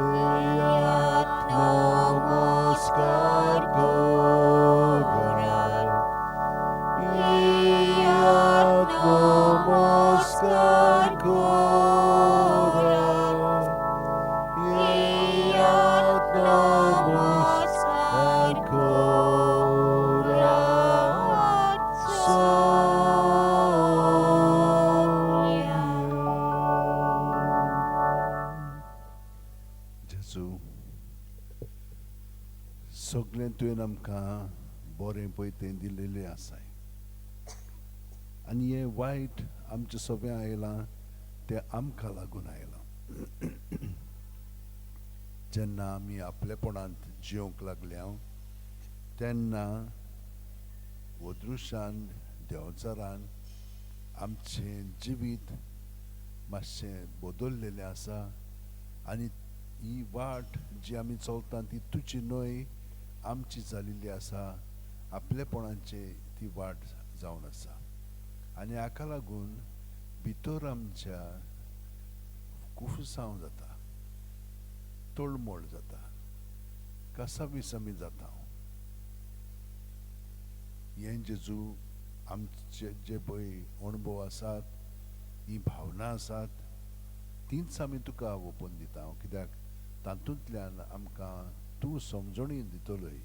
येयात नमस्कार करात, येयात नमस्कार करात, येयात नमस्कार करात सोम्या. जेजू, सगळें तुवें आमकां बरें पळय तें दिलेलें आसाय आनी हें वायट आमचें सगळें आयलां तें आमकां लागून आयलां. जेन्ना आमी आपलेपणांत जिवंक लागल्या तेन्ना वदृशान देंवचारान आमचें जिवीत मातशें बदललेलें आसा आनी ही वाट जी आमी चलता ती तुजी न्हय आमची जाल्ली आसा, आपलेपणाची ती वाट जावन आसा आनी हाका लागून भितर आमच्या कुफुसांव जाता, तळमळ जाता, कासावीस आमी जाता. हें जेजू आमचे जे पळय अणभव आसात, ही भावना आसात, तींच आमी तुका ओपून दिता, कित्याक तातूंतल्यान आमकां तूं समजणी दितलोय,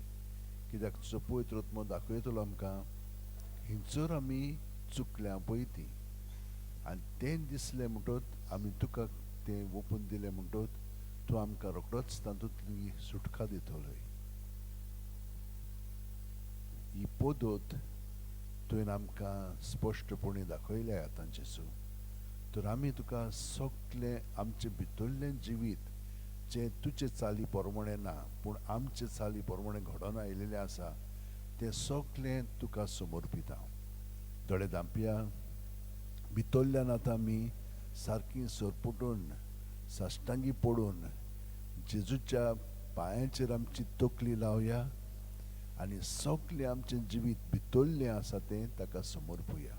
कित्याक तुजो पवित्र आत्मो दाखयतलो आमकां हिंचर आमी चुकल्या पळय ती, आनी तें दिसलें म्हणटत आमी तुका तें ओपून दिलें म्हणटत तूं आमकां रोखडोच तातूंतली सुटका दितलोय. ही पद्दत तुवें आमकां स्पश्टपणी दाखयल्या आतां जेजू, तर आमी तुका सगळें आमचें भितरलें जिवीत जें तुजे चाली प्रमाणें ना पूण आमचे चाली प्रमाणें घडोवन आयिल्लें आसा तें सगळें तुका समर्पिता. दोळे धांपया, भितरल्यान आतां आमी सारकी सरपटून साश्टांगी पडून जेजूच्या पांयाचेर आमची तकली लावया आनी सगळें आमचें जिवीत भितरलें आसा तें ताका समर्पुया.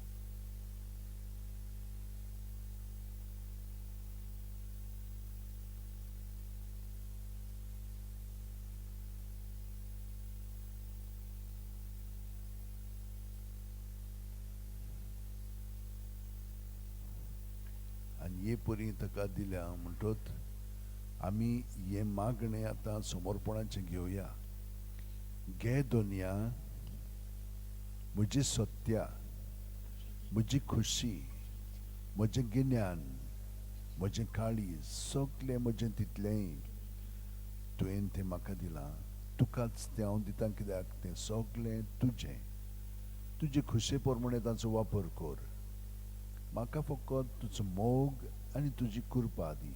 आनी हे परी ताका दिल्या म्हणटत आमी हें मागणें आतां समर्पणाचें घेवया. घे दोनया म्हजी सत्या, म्हजी खुशी, म्हजें गिन्यान, म्हजें काळीज, सगळें म्हजें तितलेंय तुवें तें म्हाका दिलां, तुकाच तें हांव दितां, कित्याक तें सगळें तुजें. तुजे खुशे प्रमाणें ताचो वापर कर, म्हाका फकत तुजो मोग आनी तुजी कृपा दी,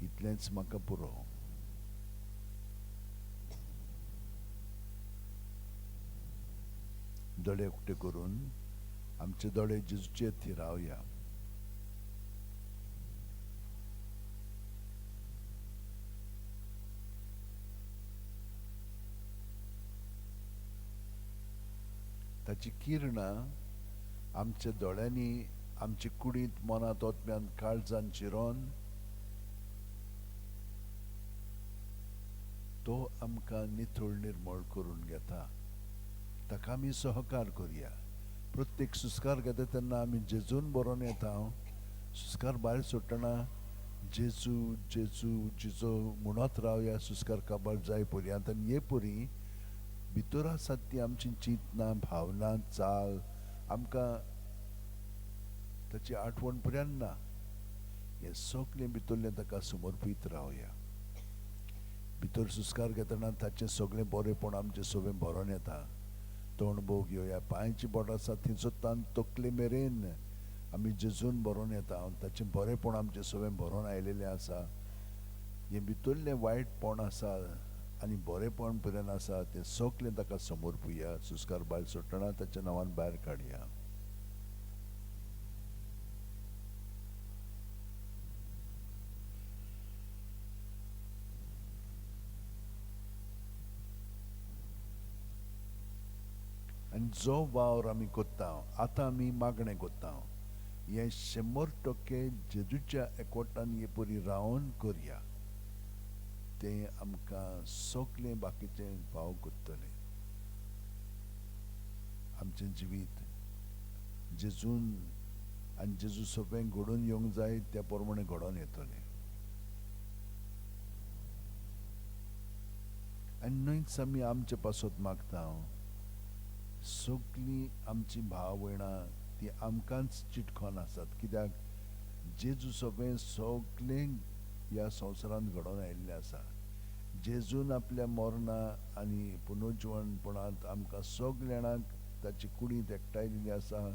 इतलेंच म्हाका पुरो. दोळे उक्ते करून आमचे दोळे जेजूचेर थिरावया. ताची किरणां आमच्या दोळ्यांनी, आमचे कुडींत, मनांत, ओतम्यान, काळजान चिरोन तो आमकां नितळ निर्मळ करून घेता. ताका आमी सहकार करया. प्रत्येक सुस्कार घेता तेन्ना आमी जेजून बरोवन येता. सुस्कार भायर सोडटना जेजू जेजू जेजू म्हणत रावया सुस्कार काबार जाय पर्यंत. आनी हे परी भितर आसात ती आमची चिंतनां, भावना, चाल आमकां ताची आठवण पर्यंत ना. हें सगळें भितरलें ताका समर्पीत रावया. भितर सुस्कार घेतना ताचें सगळें बरेंपण आमचें सगळें भरोन येता. तो अणभव घेवया. पांयची बोटां आसा थंयचो तान तकले मेरेन आमी जेजून भरोन येता. ताचें बरेंपण आमचें सगळें भरोन आयिल्लें आसा. हें भितरलें वायटपण आसा आनी बरेंपण पर्यंत आसा तें सगळें ताका समर्पुया. सुस्कार भायर सोडटना ताच्या नांवान भायर काडया. आनी जो वावर आमी कोत्ता, आतां आमी मागणें कोत्ता, हें 100% जेजूच्या एकवटान हे परी रावन करया, तें आमकां सगळें बाकीचें फाव करतलें. आमचें जिवीत जेजून आनी जेजू सोंपें घडोवन येवंक जाय त्या प्रमाणे घडोवन येतलें. आनी न्हयच आमी आमचे पासत मागता, सगळीं आमची भाव भयणां ती आमकांच चिटकोन आसात, कित्याक जेजू सोंपें सगळें ह्या संवसारांत घडोवन आयिल्लें आसा. जेजून आपल्या मरणा आनी पुनर्जिवनपणांत आमकां सगल्या जाणांक ताची कुडींत एकठांयलेली आसा.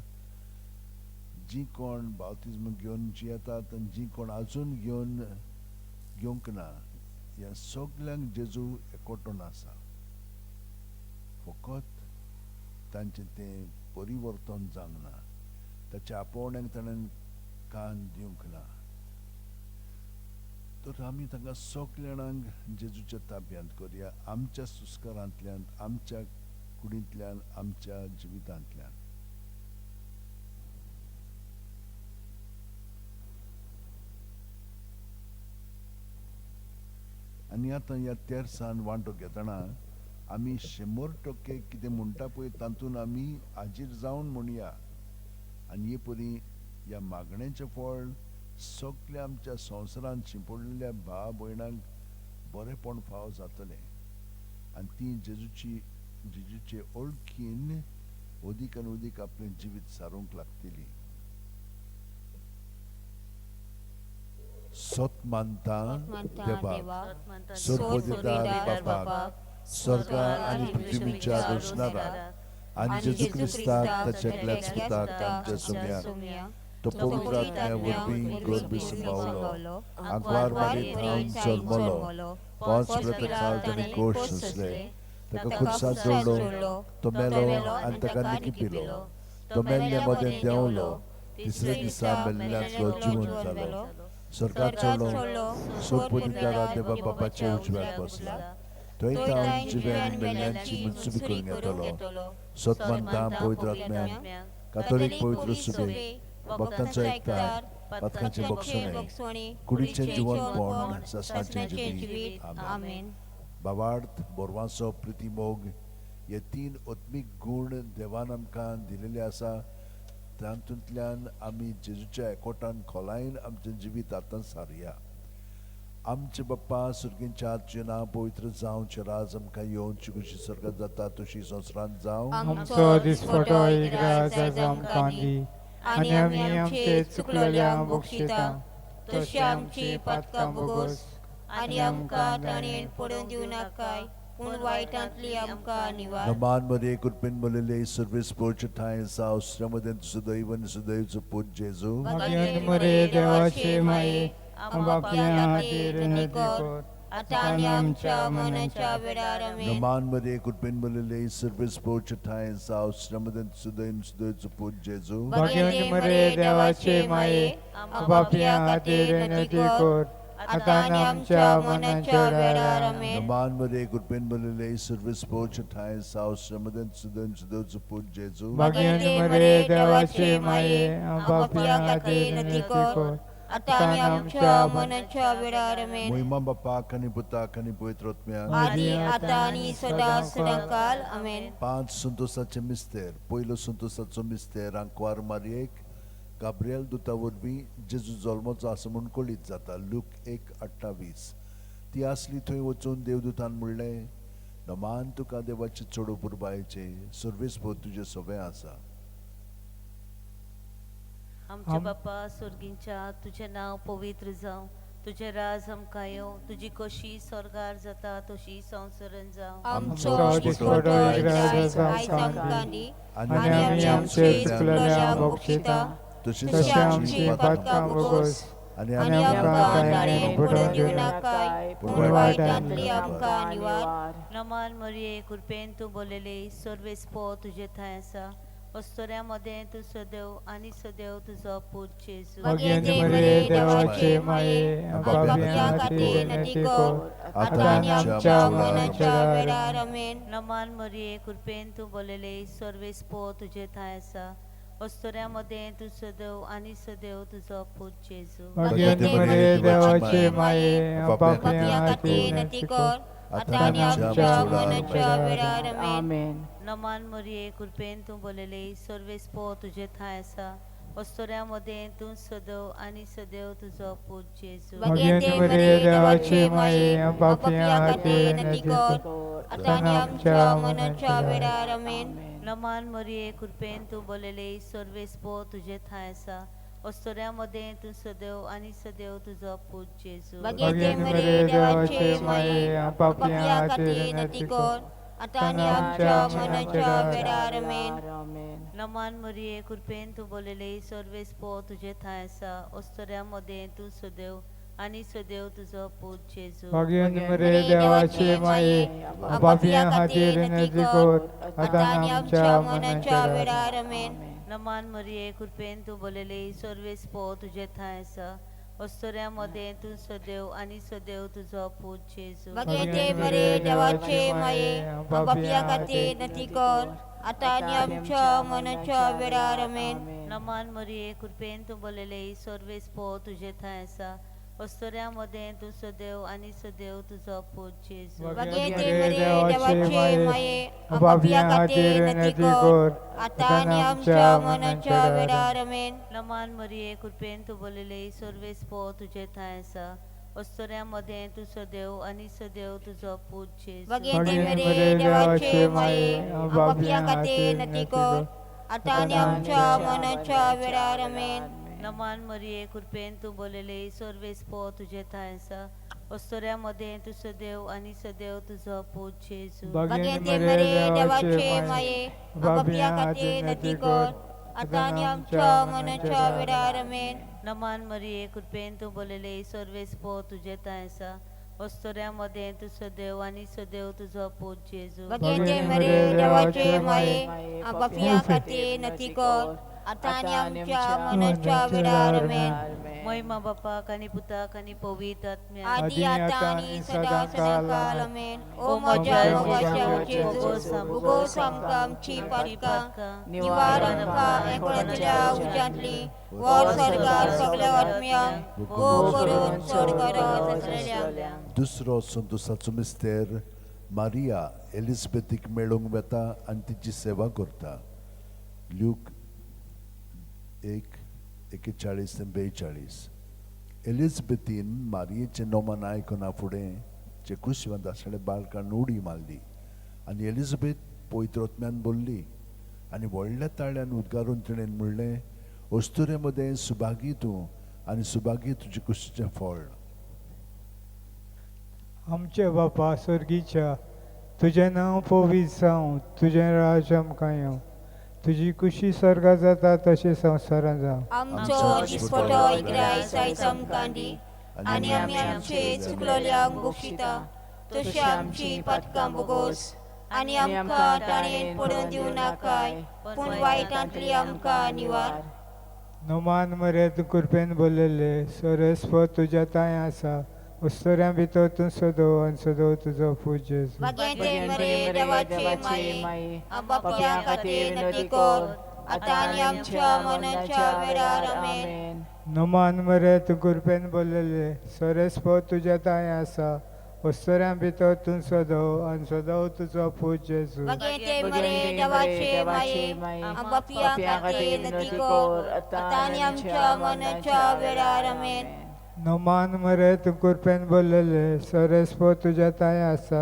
जी कोण बाप्तिज्म घेवन जियेतात आनी जी कोण आजून घेवंक ना, ह्या सगल्यांक जेजू एकवटून आसा. फकत तांचें तें परिवर्तन जावंक ना, ताच्या आपोवण्याक ताणें कान दिवंक ना. तर आमी तांकां सगल्या जाणांक जेजूच्या ताब्यांत करया, आमच्या संस्कारांतल्यान, आमच्या कुडींतल्यान, आमच्या जिवितांतल्यान. आनी आतां ह्या तेरसान वांटो घेतना आमी 100% कितें म्हणटा पळय तातूंत आमी हाजीर जावन म्हणया. आनी हे परी ह्या मागण्याचें फळ सगल्या आमच्या संवसारांत शिंपडलेल्या भाव भयणांक बरेंपण फाव जातलें आनी ती जेजूचे ओळखीन अदीक आनी अदीक आपलें जिवीत सारूंक लागतली. सत मानता देवाक, सर्वदिदार बापाक, स्वर्गा आनी पृथ्वीच्या रचणाराक आनी जेजू क्रिस्ताक ताच्या एकल्याच पुताक आमच्या सोम्याक, तो पवित्र आत्म्या वरवीं गर्भी सांबावलो, आंकवार मारी थावन जल्मलो, 5 प्रतकाल ताणें कोश सोंसले, ताका खुर्सात जोडलो, तो मेलो आनी ताका निकिपिलो, तो मेल्ल्या मदें देंवलो, तिसऱ्या दिसा मेल्ल्यांतलो जिवन जालो, स्वर्गात चडलो, सोडपदिदारा देवा बापाच्या उजव्याक बसला, थंय तावन जिवे आनी मेल्ल्यांची मनसुबी करूंक येतलो. सत मानता पवित्र आत्म्यान, कातोलीक पवित्र सुबेक, भक्तांचो एकतार, पातकांचें बक्षणे, कुडीचें जिवनपण, सासणाचें जिवीत. आमेन. भावार्थ, बोरवांचो प्रितीमोग हे 3 आत्मीक गूण देवान आमकां दिलेले आसा. तातूंतल्यान आमी जेजूच्या एकवटान खोलायेन आमचें जिवीत आतां सारया. आमचे बाप्पा सुर्गींच्या, तुजें नांव पवित्र जावचें, राज आमकां येवचें, कशी स्वर्गात जाता तशी संवसारांत जावं. आमचो दिसपटो एक राज आज आमकां दी, आनी आमी आमचे चुकलेल्या बक्षिता तशी आमची पातकां भोगोस, आनी आमकां ताणें पडून दिवं नाकाय, पूण वायटांतली आमकां निवार. नमान मरे कृपेन भरलेले, सर्वेस पोच ठांय आसा, श्रमदें सुदैव आनी सुदैवचो पूत जेजू. भाग्यवंत मरे देवाचे माये, बापया खातीर विनंती कर, आतां आनी आमच्या मनाच्या वेळार. आमेन. नमान मरे कृपेन भरलेले, सर्वेस पोच ठांय आसा, श्रमदें सुदैव सुदैवचो पूत जेजू. भाग्यवंत मरे देवाचे माये, बापया खातीर विनंती कर, आतां आनी आमच्या मनाच्या वेळार. आमेन. नमान मरे कृपेन भरलेले, सर्वेस पोच ठांय आसा, श्रमदें सुदैव सुदैवचो पूत जेजू. भाग्यवंत मरे देवाचे माये, बापया खातीर विनंती कर, आतां आनी आमच्या मनाच्या वेळार. आमेन. महिमा बापाक आनी पुताक आनी पवित्र आत्म्याक, आनी आतां आनी सदां सदांकाल. आमेन. 5 संतोसाचे मिस्तेर. पयलो संतोसाचो मिस्तेर, आंकवार मारयेक गाब्रियल दुता वरवीं जेजू जल्मचो आसा म्हूण कळीत जाता. लूक 1:28. ती आसली थंय वचून देवदूतान म्हणलें, नमान तुका देवाचे चड पुरबायेचें, सर्वेस्पर तुजें सवें आसा. आमच्या बापा स्वर्गींच्या, तुजें नांव पवित्र जावं, तुजें राज आमकां येवं, तुजी कशी स्वर्गार जाता तशी संवसारांत जावं. आमचो दिसपटो एक राज आयज आमकां दी, आनी आमी आमचे चुकलेल्या बक्षिता तशीच तशी आमची पातकां भोगोस, आनी आनी आमकां ताणें पडून दिवं नाकाय, पूण पूण वायटांतली आमकां निवार. नमान मरिये कृपेन तूं बोललेली, सर्वेस्पर तुजे थंय आसा, अस्तोऱ्या मदें तूं सदैव आनी सदैव तुजो पूत जेजू. भाग्यवंत मरे देवाचे माये, बापया खातीर विनंती कर, आतां आनी आमच्या मनाच्या वेळार. आमेन. नमान मरिये कृपेन तूं बोललेली, सर्वेस्पर तुजे थंय आसा, अस्तुऱ्यां मदें तूं सदैव आनी सदैव तुजो पूत जेजू. भगवंत मरिये देवाचे माये, पापयां खातीर विनंती कर, आतां आनी आमच्या मरणाच्या वेळार. आमेन. आमेन. नमान मरिये, कृपेन तूं बोलले, सर्वेस्पो तुजे ठांय आसा, अस्तुऱ्यां मदें तूं सदैव आनी सदैव तुजो पूत जेजू. भगवंत मरिये देवाचे माये, पापयां खातीर विनंती कर, आतां आनी आमच्या मरणाच्या वेळार. आमेन. नमान मरिये, कृपेन तूं बोलले, सर्वेस्पो तुजे ठांय आसा, अस्तुऱ्यां मदें तूं सदैव आनी सदैव तुजो पूत जेजू. भगवंत मरिये देवाचे माये, पापयां खातीर विनंती कर, आतां आनी आमच्या मरणाच्या वेळार. आमेन. नमान मरिये, कृपेन तूं बोलले, सर्वेस्पो तुजे ठांय आसा, अस्तुऱ्यां मदें तूं सदैव आनी सदैव तुजो पूत जेजू. भगवंत मरिये देवाचे माये, पापयां खातीर विनंती कर, आतां आनी आमच्या मरणाच्या वेळार. आमेन. नमान मरिये, कृपेन तूं बोलले, सर्वेस्पो तुजे ठांय आसा, अस्तुऱ्यां मदें तूं सदैव आनी सदैव तुजो पूत जेजू. भगवंत मरिये देवाचे माये, पापयां खातीर विनंती कर, आतां आनी आमच्या मरणाच्या वेळार. आमेन. नमान मरिये, कृपेन तूं बोलले, सर्वेस्पो तुजे ठांय आसा, अस्तुऱ्यां मदें तूं सदैव आनी सदैव तुजो पूत जेजू. भगवंत मरिये देवाचे माये, पापयां खातीर विनंती कर, आतां आनी आमच्या मरणाच्या वेळार. आमेन. नमान मरिये, कृपेन तूं बोलले, सर्वेस्पो तुजे ठांय आसा, अस्तुऱ्यां मदें तूं सदैव आनी सदैव तुजो पूत जेजू. भगवंत मरिये देवाचे माये, पापयां खातीर विनंती कर, आतां आनी आमच्या मरणाच्या वेळार. आमेन. नमान मरिये, कृपेन तूं बोलले, सर्वेस्पो तुजे ठांय आसा, अस्तुऱ्यां मदें तूं सदैव आनी सदैव तुजो पूत जेजू. भगवंत मरिये देवाचे माये, पापयां खातीर विनंती कर, आतां आनी आमच्या मरणाच्या वेळार. आमेन. नमान मरिये, कृपेन तूं बोलले, सर्वेस्पो तुजे ठांय आसा, अस्तुऱ्यां मदें तूं सदैव आनी सदैव तुजो पूत जेजू. भगवंत मरिये देवाचे माये, पापयां खातीर विनंती कर, आतां आनी आमच्या मरणाच्या वेळार. आमेन. महिमा बापाक आनी पुताक आनी पवित्र आत्म्याक. आदी आतां आनी सदा सदाकाल. आमेन. ओ म्हज्या मोगाच्या जेजू, उगोस आमकां आमची पातकां, निवार आमकां एकवटांतल्या उज्यांतली, वर स्वर्गार सगल्या आत्म्यांक गो करून चड गरज आसलेल्या. दुसरो संतोसाचो मिस्तेर मारिया एलिझाबेथीक मेळूंक वता आनी तिची सेवा करता. ल्यूक 1:41 ते 42. एलिझाबेथीन मारियेचें नोमान आयकना फुडें जे कुशवंत आसलें बाळकान उडी मारली आनी एलिझाबेथ पवित्र आत्म्यान बोल्ली आनी व्हडल्या ताळ्यान उद्गारून तिणें म्हणलें, अस्तुरे मदें सुभागी तूं आनी सुभागी तुजे कुशीचें फळ. आमचे बापा स्वर्गीच्या, तुजें नांव पवित्र जावं, तुजें राज्य आमकां येवं, तुजी कुशी स्वर्गात जाता तशें संवसारांत जावं. आमचो दिसपटो इग्राय आयज आमकां दी, आनी आमी आमचे चुकलोल्यांक बक्षिता तशी आमची पातकां बोगोस, आनी आमकां ताणें पडून दिवं नाकाय, पूण वायटांतली आमकां निवार. नमान मरे, तूं कृपेन बोललेले, सरस्वत तुज्या तांय आसा, अस्तुऱ्यां भितर तूं सदो आनी सदो तुजो पूत जेजू. भगवंत मरिये देवाचे माये, पापयां खातीर विनंती कर, आतां आनी आमच्या मरणाच्या वेळार. आमेन. नमान मरे, तूं कृपेन बोललेले, सरस्वत तुज्या तांय आसा, अस्तुऱ्यां भितर तूं सदो आनी सदो तुजो पूत जेजू. भगवंत मरिये देवाचे माये, पापयां खातीर विनंती कर, आतां आनी आमच्या मरणाच्या वेळार. आमेन. नमान मरे, तूं कृपेन बोललेले, सरस्वत तुज्या तांय आसा,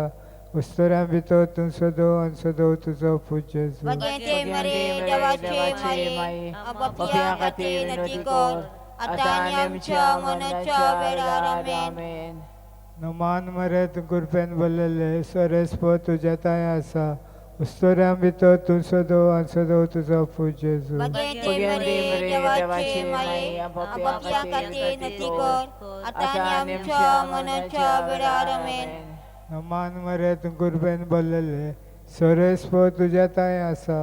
अस्तुऱ्यां भितर तूं सदो आनी सदो तुजो पूत जेजू. भगवंत मरिये देवाचे माये, पापयां खातीर विनंती कर, आतां आनी आमच्या मरणाच्या वेळार. आमेन. नमान मरे, तूं कृपेन बोललेले, सरस्वत तुज्या तांय आसा, अस्तुऱ्यां भितर तूं सदो आनी सदो तुजो पूत जेजू. भगवंत मरिये देवाचे माये, पापयां खातीर विनंती कर, आतां आनी आमच्या मरणाच्या वेळार. आमेन. नमान मरे, तूं कृपेन बोललेले, सरस्वत तुज्या तांय आसा,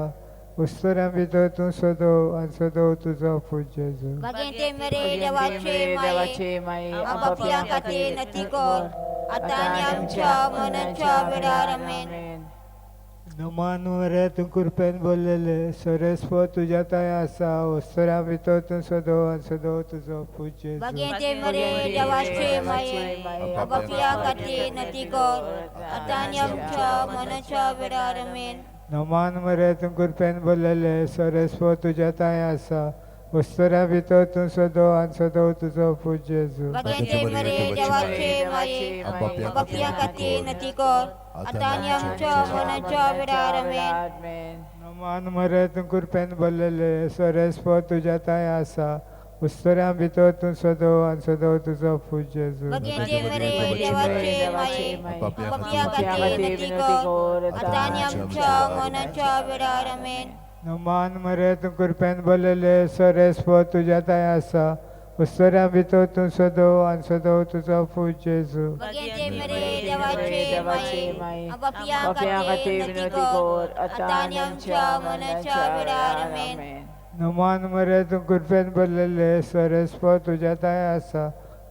अस्तुऱ्यां भितर तूं सदो आनी सदो तुजो पूत जेजू. भगवंत मरिये देवाचे माये, पापयां खातीर विनंती कर, आतां आनी आमच्या मरणाच्या वेळार. आमेन. नमान मरे तूं कृपेन बोल्लेले सोरेस्पो तुज्या ताय आसा वस्तुरा भितर तूं सदो आनी सदो तुजो पूत जेजू. भगेंते मरे देवाचे माये, आपापल्या खातीर नती कर, आतां आनी आमच्या मनाच्या वेळार. आमेन. नमान मरे तूं कृपेन बोल्लेले सोरेस्पो तुज्या ताय आसा वस्तुरा भितर तूं सदो आनी सदो तुजो पूत जेजू. भगेंते मरे देवाचे माये, आपापल्या खातीर नती कर, आतां आनी आमच्या मनाच्या वेळार. आमेन. नमान मरे तूं कृपेन बोल्लेले सोरेस्पो तुज्या ताय आसा वस्तुरा भितर तूं सदो आनी सदो तुजो पूत जेजू. भगेंते मरे देवाचे माये, आपापल्या खातीर नती कर, आतां आनी आमच्या मनाच्या वेळार. आमेन. नमान मरे तूं कृपेन बोल्लेले सोरेस्पो तुज्या ताय आसा वस्तुरा भितर तूं सदो आनी सदो तुजो पूत जेजू. भगेंते मरे देवाचे माये, आपापल्या खातीर नती कर, आतां आनी आमच्या मनाच्या वेळार. आमेन. नमान मरे तूं कृपेन बोल्लेले सोरेस्पो तुज्या ताय आसा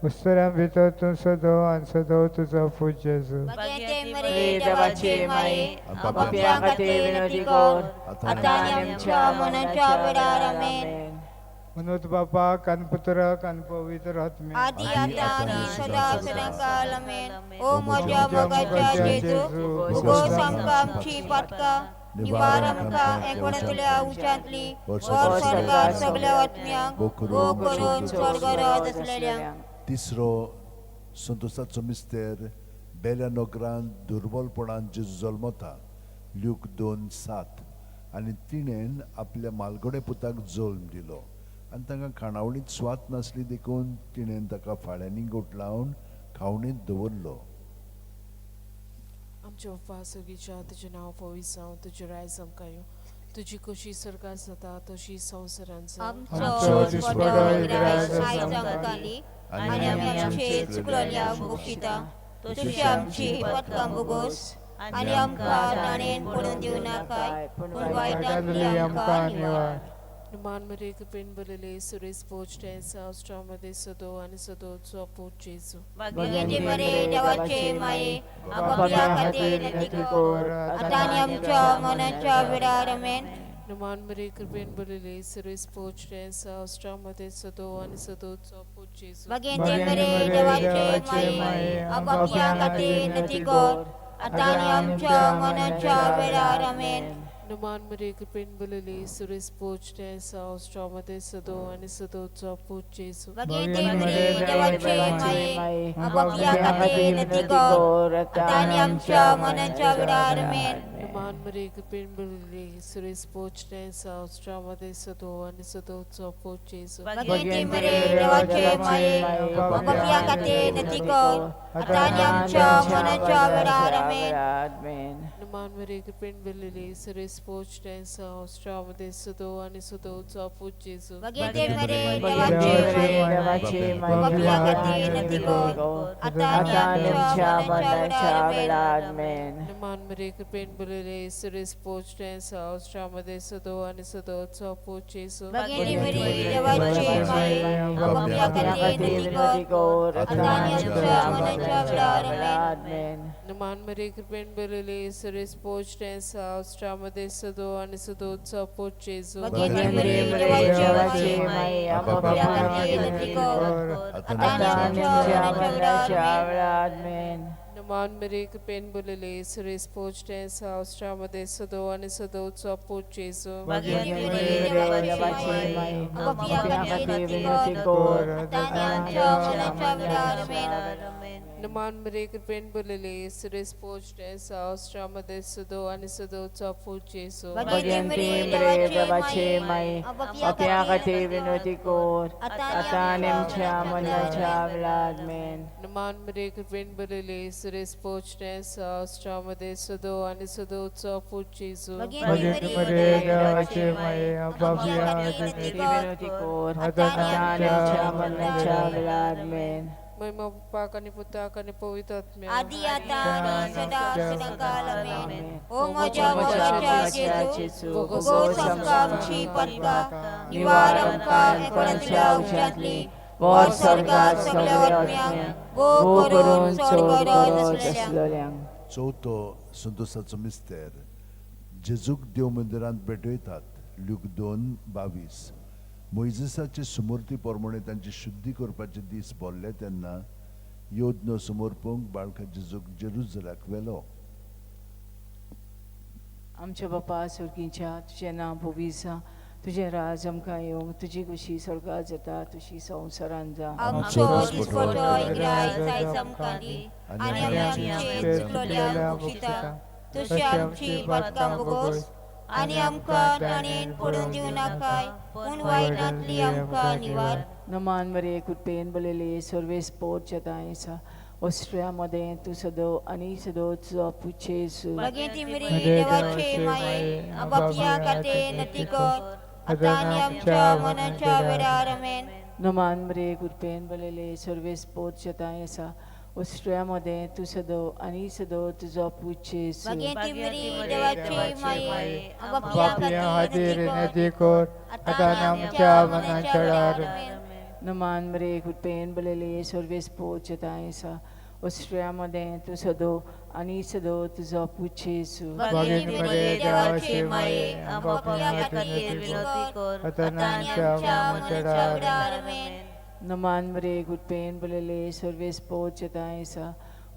वस्तुरा भितर तूं सदो आनी सदो तुजो पूत जेजू. भगेंते मरे देवाचे माये, आपापल्या खातीर नती कर, आतां आनी आमच्या मनाच्या वेळार. आमेन. मनोत बापाक आनी पुत्राक आनी पवित्र आत्म्याक. आदी आतां आनी सदा सदांकाल. आमेन. ओ म्हज्या मोगाच्या जेजू, उगोस आमकां आमची पातकां, निवार आमकां एकवटांतल्या उच्चांतली, वर स्वर्गार सगल्या आत्म्यांक, गो करून स्वर्गराज आसलेल्यांक. तिसरो संतोषाचो मिस्तेर, बेल्या नगरान दुर्बलपणान जेजू जल्मता, ल्यूक 2:7. आनी तिणेन आपल्या मालगडे पुताक जल्म दिलो आनी तांकां खाणावळींत स्वात नासली देखून तिणेन ताका फाळ्यांनी गोठलावन खावणींत दवरलो. आमच्या बाप्पा सर्गीच्या, तुजें नांव पवित्र जावं, तुजें रायज आमकां येवं, तुजी खोशी स्वर्गार जाता तशी संवसारांत जावं. आमचो दिसपडो ग्रास आयज आमकां दी, आनी आमी आमचे चुकलोल्या भोगशिता तशी आमची पतकां भोगोस, आनी आमकां ताणेन पडून दिवं नाकाय, पूण वायटांतली आमकां निवार. मान मरे कृपेन भरलेले सुरेश पोच मध्ये सदो आणि सदोचो पूत जेजू. भगेंते मरे देवाचे माये, आपापल्या खातीर नती कर, आतां आनी आमच्या मनाच्या वेळार. आमेन. मान मरे कृपेन भरलेले सुरेश पोच मध्ये सदो आणि सदोचो पूत जेजू. भगेंते मरे देवाचे माये, आपापल्या खातीर नती कर, आतां आनी आमच्या मनाच्या वेळार. आमेन. मान मरे कृपेन भरलेले सुरेश पोच मध्ये सदो आणि सदोचो पूत जेजू. भगेंते मरे देवाचे माये, आपापल्या खातीर नती कर, आतां आनी आमच्या मनाच्या वेळार. आमेन. मान मरे कृपेन भरलेले सुरेश पोच मध्ये सदो आणि सदोचो पूत जेजू. भगेंते मरे देवाचे माये, आपापल्या खातीर नती कर, आतां आनी आमच्या मनाच्या वेळार. आमेन. मान मरे कृपेन भरलेले सुरेश पोच मध्ये सदो आणि सदोचो पूत जेजू. भगेंते मरे देवाचे माये, आपापल्या खातीर नती कर, आतां आनी आमच्या मनाच्या वेळार. आमेन. मान मरे कृपेन भरलेले सुरेश पोच मध्ये सदो आणि सदोचो पूत जेजू. भगेंते मरे देवाचे माये, आपापल्या खातीर नती कर, आतां आनी आमच्या मनाच्या वेळार. आमेन. मान मरे कृपेन भरलेले सुरेश पोच मध्ये सदो आणि सदोचो पूत जेजू. भगेंते मरे देवाचे माये, आपापल्या खातीर नती कर, आतां आनी आमच्या मनाच्या वेळार. आमेन. मान मरे कृपेन भरलेले सुरेश पोच मध्ये सदो आणि सदोचो पूत जेजू. भगेंते मरे देवाचे माये, आपापल्या खातीर नती कर, आतां आनी आमच्या मनाच्या वेळार. आमेन. मान मरे कृपेन भरलेले सुरेश पोच मध्ये सदो आणि सदोचो पूत जेजू. भगेंते मरे देवाचे माये, आपापल्या खातीर नती कर, आतां आनी आमच्या मनाच्या वेळार. आमेन. मान मरे कृपेन भरलेले सुरेश पोच मध्ये सदो आणि सदोचो पूत जेजू. भगेंते मरे देवाचे माये, आपापल्या खातीर नती कर, आतां आनी आमच्या मनाच्या वेळार. आमेन. महिमा बापाक आणि पुताक आणि पवित्र आत्म्याक. आदी आतां आनी सदा सदांकाल. आमेन. ओ म्हज्या मोगाच्या जेजू, उगोस आमकां आमची पतकां, निवार आमकां एकवटांतल्या उच्चांतली, वर स्वर्गार सगल्या आत्म्यांक, गो करून चड गरज आसलेल्यांक. चवथो संतोषाचो मिस्तेर, जेजूक देव मंदिरांत भेटयतात. ल्यूक 2:22. मोयजेसाचे सुमूर्ती प्रमाणे तांची शुद्धी करपाचे दीस भरले तेन्ना योज्ञ समर्पूंक बाळका जेजूक जेरुजलाक व्हेलो. आमच्या बापा स्वर्गीच्या, तुजें नांव पवित्र जावं, तुजें राज आमकां येवं, तुजी खुशी स्वर्गात जाता तशी संवसारांत जावं. आमचो दिसपटो इग्राय जायज आमकां दी आनी आमी आमचे चुकलोल्यांक बक्षिता तशी आमची पातकां भोगोस आनी आमकां ताणेन पडून दिवं नाकाय पूण वायटांतली आमकां निवार. नमान मरे कृपेन बलेले सर्वेस पोट जतायसा ऑस्ट्रिया मध्ये तूं सदो आनी सदो तुजो पूत जेजू. भगेंती मिरी देवाचे माये बापया खातीर नती कर आतां आनी आमच्या मनाच्या वेळार. आमेन. नमान मरे कृपेन बलेले सर्वेस पोट जतायसा ऑस्ट्रिया मध्ये तूं सदो आनी सदो तुजो पूत जेजू. भगेंती मिरी देवाचे माये बापया बापया खातीर खातीर नती नती कर आतां आनी आमच्या मनाच्या वेळार. आमेन. नमान मरे कृपेन बलेले सर्वेस पोट जतायसा ऑस्ट्रिया मध्ये तूं सदो आनी सदो तुजो पूत जेजू. भगिनी मरे देवाचे माये बापया बापया खातीर खातीर विनवती कर आतां आतां आनी आमच्या आमच्या मनाच्या मनाच्या वेळार. वेळार. आमेन. नमान मरे कृपेन बलेले सर्वेस पोट जतायसा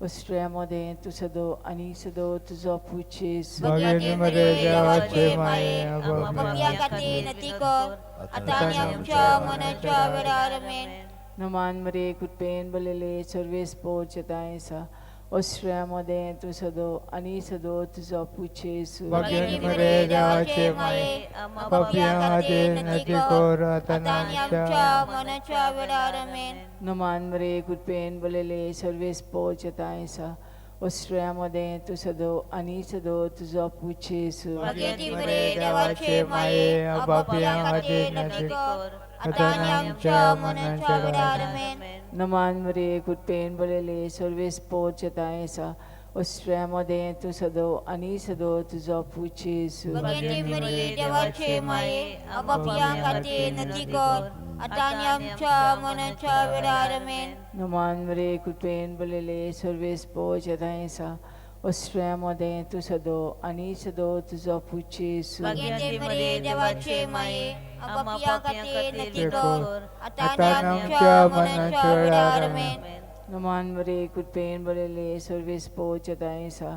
ऑस्ट्रिया मध्ये तूं सदो आनी सदो तुजो पूत जेजू. भगिनी मरे देवाचे माये बापया खातीर नती कर आतां आनी आमच्या मनाच्या वेळार. आमेन. नमान मरे कृपेन बलेले सर्वेस पोट जतायसा ऑस्ट्रिया मध्ये तूं सदो आनी सदो तुजो पूत जेजू. भगिनी मरे देवाचे माये बापया खातीर नती कर आतां आतां आनी आमच्या आमच्या मनाच्या वेळार. आमेन. नमान मरे कृपेन बलेले सर्वेस पोट जतायसा ऑस्ट्रिया मध्ये तूं सदो आनी सदो तुजो पूत जेजू. भगेंती मरे देवाचे माये बापया खातीर नती कर आतां आनी आमच्या मनाच्या वेळार. आमेन. नमान मरे कृपेन बलेले सर्वेस पोट जतायसा ऑस्ट्रिया मध्ये तूं सदो आनी सदो तुजो पूत जेजू. भगेंती मरे देवाचे माये बापया खातीर नती कर आतां आनी आमच्या मनाच्या वेळार. आमेन. नमान मरे कृपेन बलेले सर्वेस पोट जतायसा ऑस्ट्रिया मध्ये तूं सदो आनी सदो तुजो पूत जेजू. भगेंती मरे देवाचे माये बापया खातीर नती कर आतां आतां आनी आमच्या मनाच्या वेळार. आमेन. नमान मरे कृपेन बलेले सर्वेस पोट जतायसा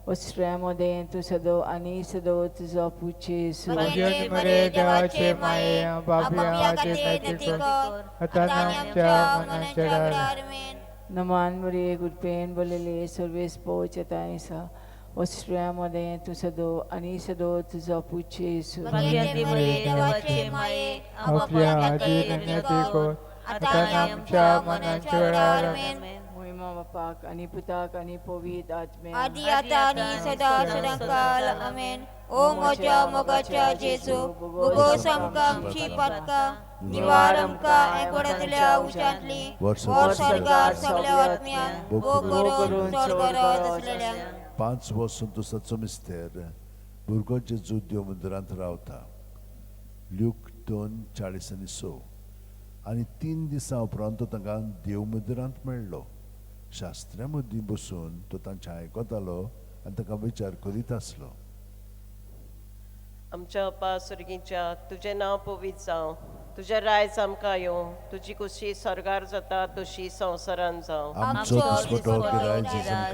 ऑस्ट्रिया मध्ये तूं सदो आनी सदो तुजो पूत जेजू. भगिनी मरे देवाचे माये बापया खातीर नती कर आतां आनी आमच्या मनाच्या वेळार. आमेन. नमान मरे कृपेन बलेले सर्वेस पोट जतायसा ऑस्ट्रिया मध्ये तूं सदो आनी सदो तुजो पूत जेजू. भगेंती मरे देवाचे माये बापया बापया खातीर खातीर नती नती कर कर आतां आतां आनी आनी आमच्या आमच्या मनाच्या मनाच्या वेळार. वेळार. आमेन. मोहिमा बापाक आनी पुताक आनी पवित्र आत्म्याक. आदी आतां आनी सदा सदांकाल. आमेन. ओ म्हज्या मोगाच्या जेजू भोगोस आमकां आमची पातकां निवार आमकां एकवटांतल्या उज्यांतली वर स्वर्गार सगल्या आत्म्यांक भोग करून चड गरज आसलेल्यांक. 5 वर्सां तुसाचो मिस्तेर भुरगो जेजू देव मंदिरांत रावता. ल्यूक 2:46. आनी 3 दिसां उपरांत तो तांकां देव मंदिरांत मेळ्ळो. शास्त्र्या मदीं बसून तो तांचें आयकतालो आनी तांकां विचार करीत आसलो. आमच्या बापा स्वर्गीच्या, तुजें नांव पवित्र जावं, तुजें रायज आमकां येवं, तुजी खुशी स्वर्गार जाता तशी संवसारान जावं. आमचो दिसपटो गिरायक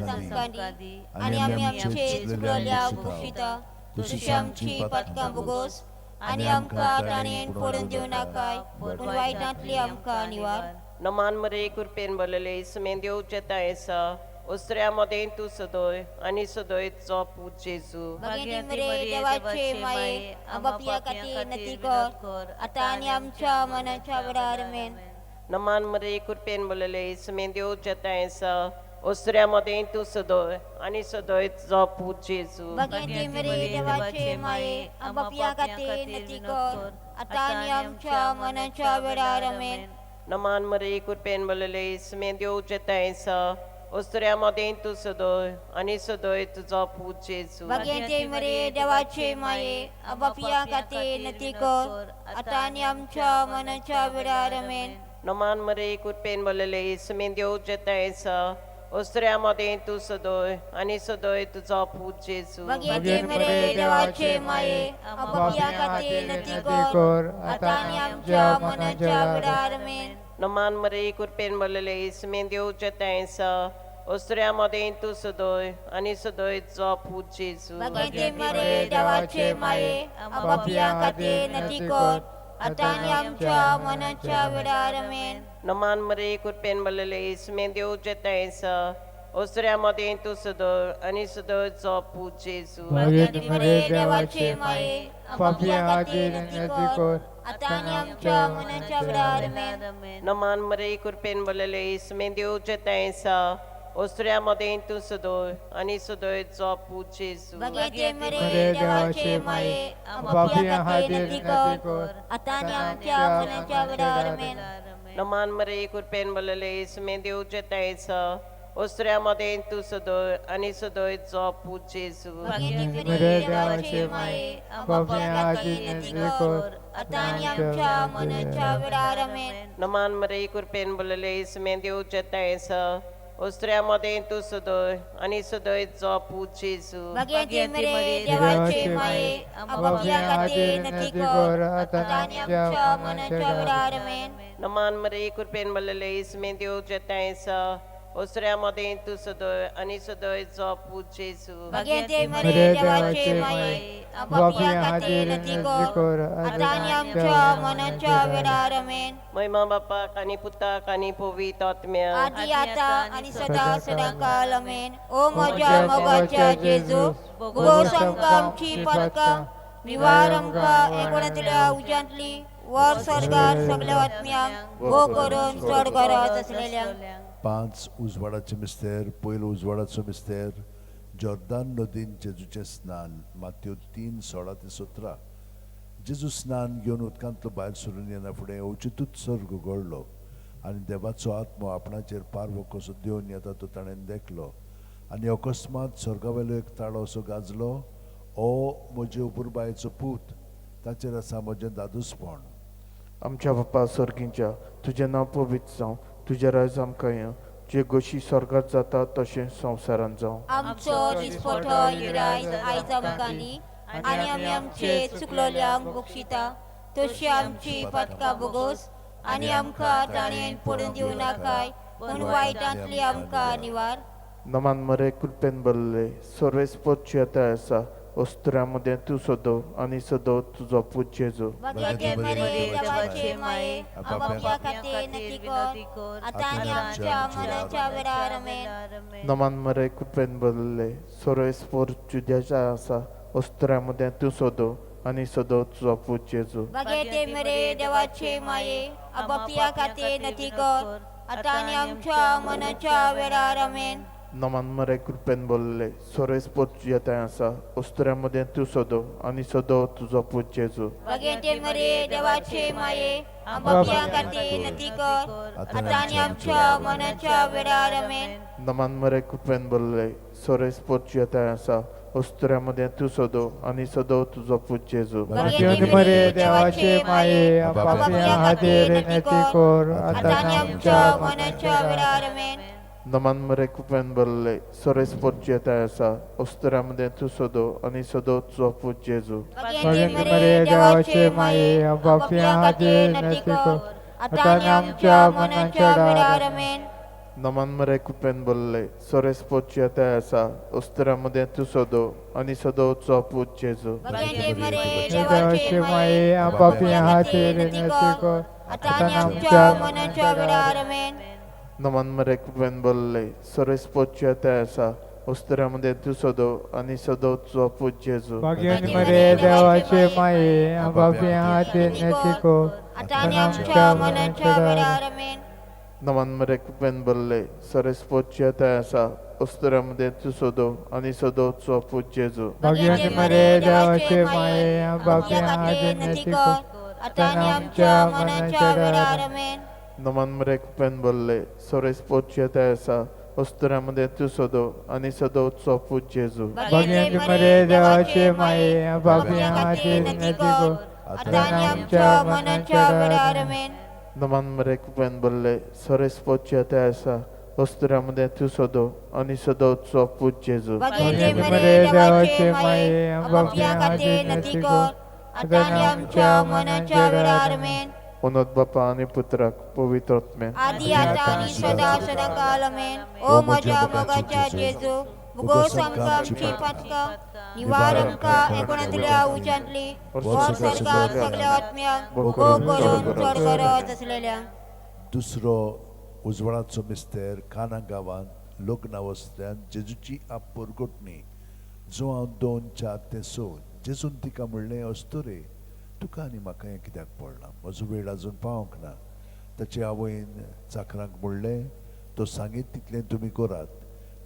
आमकां दी आनी आमी आमचे चुकलोल्या बक्षिता तशी आमची पातकां भोगोस आनी आमकां ताणेन पडून दिवं नाकाय पूण वायटांतली आमकां निवार. नमान मरे कृपेन बरलेले सुमेन देव जेतायसा ओसऱ्या मदें तूं सदोय आनी सदोय तुजो पूत जेजू. भगिनी मरे देवाचे माये बापया खातीर नती कर आतां आनी आमच्या मनाच्या वेळार. आमेन. नमान मरे कृपेन बरलेले सुमेन देव जेतायसा ओसऱ्या मदें तूं सदोय आनी सदोय तुजो पूत जेजू. भगिनी मरे देवाचे माये बापया खातीर नती कर आतां आनी आमच्या मनाच्या वेळार. आमेन. नमान मरे कृपेन बरलेले सुमेन देव जेतायसा ओसऱ्या मदें तूं सदोय आनी सदोय तुजो पूत जेजू. भगिनी मरे देवाचे माये बापया खातीर नती कर आतां आनी आमच्या मनाच्या वेळार. आमेन. नमान मरे कृपेन बरलेले सुमेन देव जेतायसा ओसऱ्या मदें तूं सदोय आनी सदोय तुजो पूत जेजू. भगेती मरे देवाचे माये, आपापल्या खातीर नती कर, आतां आनी आमच्या मनाच्या वेळार. आमेन. नमान मरे कृपेन भरलेले, इसमे देवचे तेंसा, ओसऱ्या मदें तूं सदोय आनी सदोय तुजो पूत जेजू. भगेती मरे देवाचे माये, आपापल्या खातीर नती कर, आतां आनी आमच्या मनाच्या वेळार. आमेन. नमान मरे कृपेन भरलेले, इसमे देवचे तेंसा, ओसऱ्या मदें तूं सदोय आनी सदोय तुजो पूत जेजू. भगेती मरे देवाचे माये, पापया खातीर नती कर, आतां आनी आमच्या मनाच्या वेळार. आमेन. नमान मरे कृपेन भरलेले, इसमे देवचे तेंसा, ओसऱ्या मदें तूं सदोय आनी सदोय तुजो पूत जेजू. भगेती मरे देवाचे माये, आपापल्या खातीर नती कर, आतां आनी आमच्या मनाच्या वेळार. आमेन. नमान मरे कृपेन भरलेले, इसमे देवचे तेंसा, ओसऱ्या मदें तूं सदोय आनी सदोय तुजो पूत जेजू. भगेती मरे देवाचे माये, आपापल्या खातीर नती कर, आतां आनी आमच्या मनाच्या वेळार. आमेन. नमान मरे कृपेन भरलेले, इसमे देवचे तेंसा, ओसऱ्या मदें तूं सदोय आनी सदोय तुजो पूत जेजू. भगेती मरे देवाचे माये, आपापल्या खातीर नती कर, आतां आनी आमच्या मनाच्या वेळार. आमेन. नमान मरे कृपेन भरलेले, इसमे देवचे तेंसा, ओसऱ्या मदें तूं सदोय आनी सदोय तुजो पूत जेजू. भगेती मरे देवाचे माये, आपापल्या खातीर नती कर, आतां आनी आमच्या मनाच्या वेळार. आमेन. महिमा बापाक आनी पुताक आनी पवित्र आत्म्याक. आदी आता आनी सदा सदा काल. आमेन. ओ म्हज्या मोगाच्या जेजू, भोगोस आमकां आमची पातकां, निवार आमकां एकोणांतल्या उज्यांतली, वर स्वर्गार सगल्या आत्म्यांक, भो करून चड गरज आसलेल्यांक. 5 उजवाडाचे मिस्तेर. पयलो उजवाडाचो मिस्तेर, जॉर्दान नदीन जेजूचें स्नान, मात्यो 3:16-17. जेजू स्नान घेवन उदकांतलो भायर सरून येना फुडें अवचितूच स्वर्ग उगडलो आनी देवाचो आत्मो आपणाचेर पारवो कसो देवन येता तो ताणें देखलो. आनी अकस्मात स्वर्गावेलो एक ताळो असो गाजलो, ओ म्हजे उपरबायेचो पूत, ताचेर आसा म्हजें दादूसपण. आमच्या बापा सर्गींच्या, तुजें नांव पवित्र जावं, तुजें राज आमकां येवं, तुजे गोशी स्वर्गात जाता तशें संवसारांत जावं. आमचो दिसपटो गिरायज आयज आमकां दी, आनी आमी आमचे चुकलोल्यांक बक्षिता तशी आमची पातकां बोगोस, आनी आमकां ताणें पडून दिवं नाकाय, पूण वायटांतली आमकां निवार. नमान मरे कृपेन भरले, सर्वेस्पत येता आसा, ओस्तुऱ्या मदें तूं सदो आनी सदो तुजो पूत जेजू. भगेती मरे देवाचे माये, आपापल्या खातीर नती कर, आतां आनी आमच्या मनाच्या वेळार. आमेन. नमान मरे कृपेन भरले, सर्वेस्पर तुज्याच्या आसा, ओस्तुऱ्या मदें तूं सदो आनी सदो तुजो पूत जेजू. भगेती मरे देवाचे माये, आपापल्या खातीर नती कर, आतां आनी आमच्या मनाच्या वेळार. आमेन. नमान मरे कृपेन भरले, सर्वेस्पर तुज्या आसा, ओस्तुऱ्या मदें तूं सदो आनी सदो तुजो पूत जेजू. भगेती मरे देवाचे माये, आपापल्या खातीर नती कर, आतां आनी आमच्या मनाच्या वेळार. आमेन. नमान मरे कृपेन भरले, सर्वेस्पर तुज्या आसा, ओस्तुऱ्या मदें तूं सदो आनी सदो तुजो पूत जेजू. भगेती मरे देवाचे माये, पापया खातीर नती कर, आतां आनी आमच्या मनाच्या वेळार. आमेन. नमान मरे कृपेन भरले, सर्वेस्पर तुज्या आसा, ओस्तुऱ्या मदें तूं सदो आनी सदो तुजो पूत जेजू. भगेती मरे देवाचे माये, पापया खातीर नती कर, आतां आनी आमच्या मनाच्या वेळार. आमेन. नमान मरे कृपेन भरले, सर्वेस्पर तुज्या आसा, ओस्तुऱ्या मदें तूं सदो आनी सदो तुजो पूत जेजू. भगेती मरे देवाचे माये, पापया खातीर नती कर, आतां आनी आमच्या मनाच्या वेळार. आमेन. नमान मरे कृपेन भरले, सर्वेस्पर तुज्या आसा, ओस्तुऱ्या मदें तूं सदो आनी सदो तुजो पूत जेजू. भगेती मरे देवाचे माये, पापया खातीर नती कर, आतां आनी आमच्या मनाच्या वेळार. आमेन. नमान मरे कृपेन भरले, सर्वेस्पर तुज्या आसा, ओस्तुऱ्या मदें तूं सदो आनी सदो तुजो पूत जेजू. भगेती मरे देवाचे माये, पापया खातीर नती कर, आतां आनी आमच्या मनाच्या वेळार. आमेन. नमान मरे कृपेन भरले, सर्वेस्पर तुज्या आसा, ओस्तुऱ्या मदें तूं सदो आनी सदो तुजो पूत जेजू. भगेती मरे देवाचे माये, पापया खातीर नती कर, आतां आनी आमच्या मनाच्या वेळार. आमेन. नमान मरे कृपेन भरले, सर्वेस्पर तुज्या आसा, अस्तुऱ्यां मदें तूं सदो आनी सदो तुजो पूत जेजू. भाग्यवती मरिये देवाचे माये, आपापल्या खातीर नती कर, आतां आनी आमच्या मनाच्या वेळार. आमेन. उनत बापा आनी पुत्राक पवित्र आत्म्यान. आदी आता आनी सदा सदा काल. आमेन. ओ म्हज्या मोगाच्या जेजू, भुगोस आमकां आमची पातकां, निवार आमकां एकोणांतल्या उज्यांतली, वर स्वर्गात सगळ्या आत्म्यांक भोग करून चड गरज आसलेल्या. दुसरो उजवाडाचो मिस्तेर काना गांवांत लग्न वसल्यान जेजूची आप परगटणी, जुवांव 2:4-6. जेजून तिका म्हणलें, अस्तुरे, तुका आनी म्हाका हें कित्याक पडलां? म्हजो वेळ आजून पावंक ना. ताचे आवयन चाकरांक म्हणलें, तो सांगीत तितलें तुमी करात.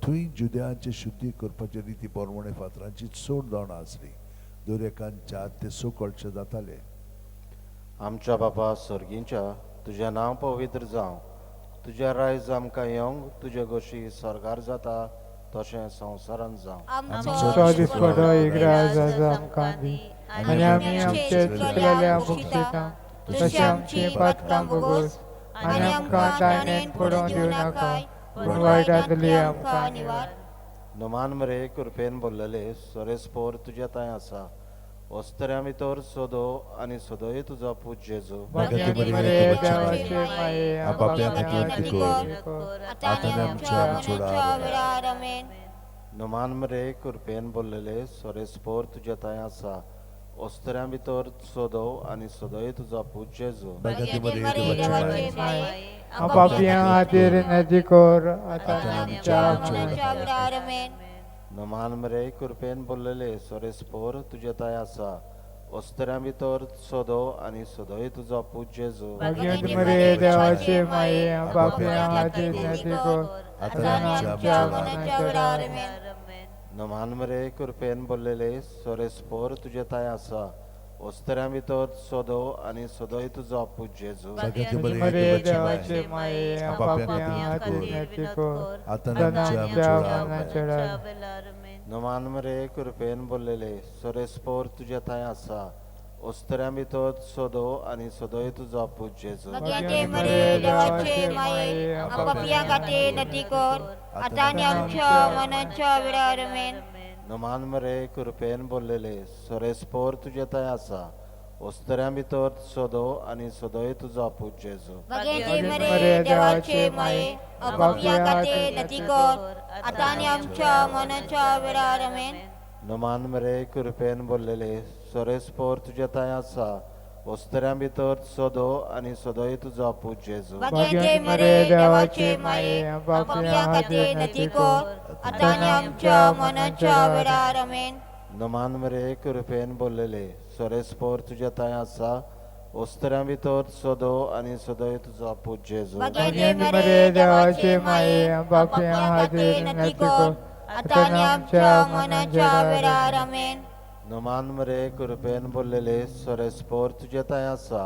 थंय जुद्यांचे शुद्धी करपाचे रिती प्रमाणे फातरांची चड दोणां आसली. दर एकान 4 ते 6 कळशे जाताले. आमच्या बापा सर्गींच्या, तुजें नांव पवित्र जावं, तुजें रायज आमकां येवंक, तुजे गोशी स्वर्गार जाता तशें संवसारांत जावं. आमचो दिसपडो इगराज आज आमकां दी आनी आमी आमचे चुकलेल्या बक्षिता तशें आमची पातकां भोगोस आनी आमकां ताणें पडोवन दिवं नाका, पूण वायटांतली आमकां निवार. नुमान मरे कृपेन बोल्लले, सोरेस्पोर तुज्या थंय आसा, वस्तऱ्यां भितर सोदो आनी सोदोय तुजो पूत जेजू. भाग्यवती मरिये देवाचे माये, आपापल्या आपापल्या खातीर खातीर कर, आतां आनी आमच्या मरणाच्या वेळार. आमेन. नुमान मरे कृपेन बोल्लले, सोरेस्पोर तुज्या थंय आसा, वस्तऱ्यां भितर सोदो आनी सोदोय तुजो पूत जेजू. भाग्यवती भाग्यवती मरिये मरिये देवाचे देवाचे माये, आपापल्या खातीर नदी कर, आतां आनी आमच्या आमच्या मरणाच्या वेळार. आमेन. नुमान मरे कृपेन बोल्लले, सोरेस्पोर तुज्या थंय आसा, वस्तऱ्यां भितर सोदो आनी सोदोय तुजो पूत जेजू. भाग्यवती मरिये देवाचे माये, आपापल्या खातीर नदी कर, आतां आतां आनी आमच्या आमच्या मरणाच्या मरणाच्या वेळार. वेळार. आमेन. नुमान मरे कृपेन बोल्लले, सोरेस्पोर तुजे थंय आसा, वस्तऱ्यां भितर सोदो आनी सोदोय तुजो पूत जेजू. भाग्यवती मरिये मरिये देवाचे माये, आपापल्या आपापल्या खातीर खातीर नदी कर, आतां आतां आमच्या आमच्या मरणाच्या मरणाच्या वेळार. नुमान मरे कृपेन बोल्लले, सोरेस्पोर तुजे थंय आसा, वस्तऱ्यां भितर सोदो आनी सोदोय तुजो पूत जेजू. भाग्यवती मरिये देवाचे माये, आपापल्या खातीर नती कर, आतां आनी आमच्या मरणाच्या वेळार. आमेन. नुमान मरे कृपेन बोल्लले, सोरेस्पोर तुजे थंय आसा, वस्तऱ्यां भितर सोदो आनी सोदोय तुजो पूत जेजू. भाग्यवती मरिये देवाचे माये, आपापल्या खातीर नती कर, आतां आनी आमच्या मरणाच्या वेळार. आमेन. नुमान मरे कृपेन बोल्लले, सोरेस्पोर तुजे थंय आसा, वस्तऱ्यां भितर सोदो आनी सोदोय तुजो पूत जेजू. भाग्यवती मरिये देवाचे माये, आपापल्या खातीर नती कर, आतां आनी आमच्या मरणाच्या वेळार. आमेन. नुमान मरे कृपेन बोल्लले, सोरेस्पोर तुजे थंय आसा, वस्तऱ्यां भितर सोदो आनी सोदोय तुजो पूत जेजू. भाग्यवती मरिये मरिये देवाचे देवाचे माये, माये, आपापल्या आपापल्या खातीर खातीर नती नती कर, कर, आतां आतां आनी आमच्या आमच्या मरणाच्या मरणाच्या वेळार. वेळार. आमेन. नुमान मरे कृपेन बोल्लले, सोरेस्पोर तुजे थंय आसा,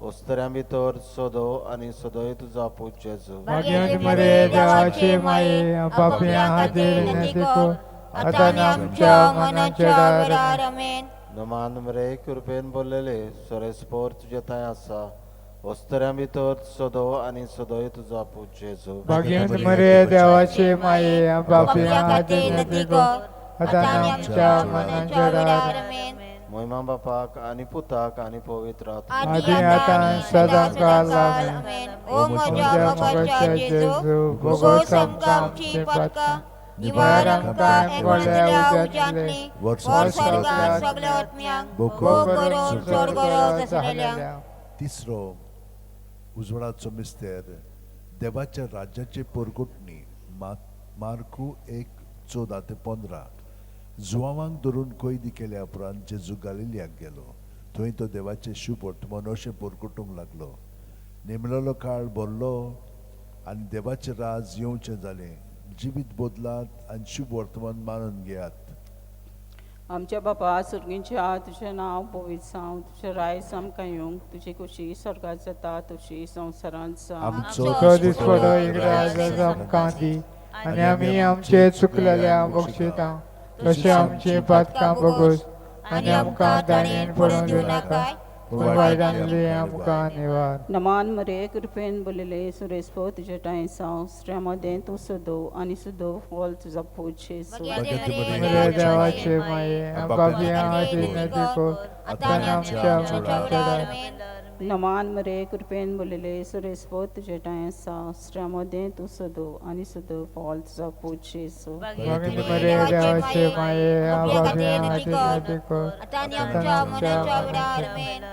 वस्तऱ्यां भितर सोदो आनी सोदोय तुजो पूत जेजू. भाग्यवती मरिये देवाचे माये, आपापल्या खातीर नती कर, आतां आनी आमच्या मरणाच्या वेळार. वेळार. आमेन. नुमान मरे कृपेन बोल्लले, सोरेस्पोर तुजे थंय आसा, वस्तऱ्यां भितर सोदो आनी सोदोय तुजो पूत जेजू. भाग्यवती मरिये देवाचे माये, आपापल्या आपापल्या खातीर खातीर नती नती कर, कर, आतां आतां आनी आनी आमच्या आमच्या मरणाच्या मरणाच्या वेळार. वेळार. आमेन. मोहिमा बापाक आनी पुताक आनी पवित्र आत्म्याक. आदी आदी आता आतां आनी सदां सदां काल. सदां काल. आमेन. आमेन. ओ म्हज्या म्हज्या मोगाच्या मोगाच्या जेजू, जेजू, भोगोस भोगोस आमकां आमकां आमची आमची पातकां, पातकां, निवार निवार आमकां आमकां एकोणांतल्या उज्यांतले, उज्यांतली, वर वर स्वर्गात स्वर्गात सगळ्या आत्म्यांक भोग भोग करून करून चड चड गरज आसलेल्या. तिसरो उजवाडाचो मिस्तेर देवाच्या राज्याचे परगटणी, मार्कू 1:14-15. जुवांवांक धरून कैदी केल्या उपरांत जेजू गालिलियाक गेलो. थंय तो देवाचें शुभ वर्तमान अशें परगटूंक लागलो, नेमलेलो काळ भरलो आनी देवाचें राज येवचें जालें. जिवीत बदलात आनी शुभ वर्तमान मानून घेयात. आमच्या बापा सुर्गींच्या, तुजें नांव पवित्र जावं, तुजें रायस आमकां येवंक, तुजी खुशी स्वर्गात जाता तशी संवसारांत जावं. आमचो तो दिसपडो इगराज आमकां दी आनी आमी आमचे चुकलेल्या बक्षिता तशें आमची पातकां भोगोस आनी आमकां ताणें पडोवन दिवं नाका, पूण वायटांतली आमकां निवार. नमान मरे कृपेन बोलिले सुरेस्पो तुजे ठांय साव स्त्रियां मदें तूं सदो आनी सदो फॉल तुजो पूत जेजू. मरे देवाचे माये, पापयां खातीर विनंती कर आतां आनी आमच्या मरणाच्या वेळार. नमान मरे कृपेन बोलिले सुरेस्पो तुजे ठांय साव स्त्रियां मदें तूं सदो आनी सदो फॉल तुजो पूत जेजू. भगिनी मरे देवाचे माये, पापयां खातीर विनंती कर आतां आनी आमच्या मरणाच्या वेळार. आमेन.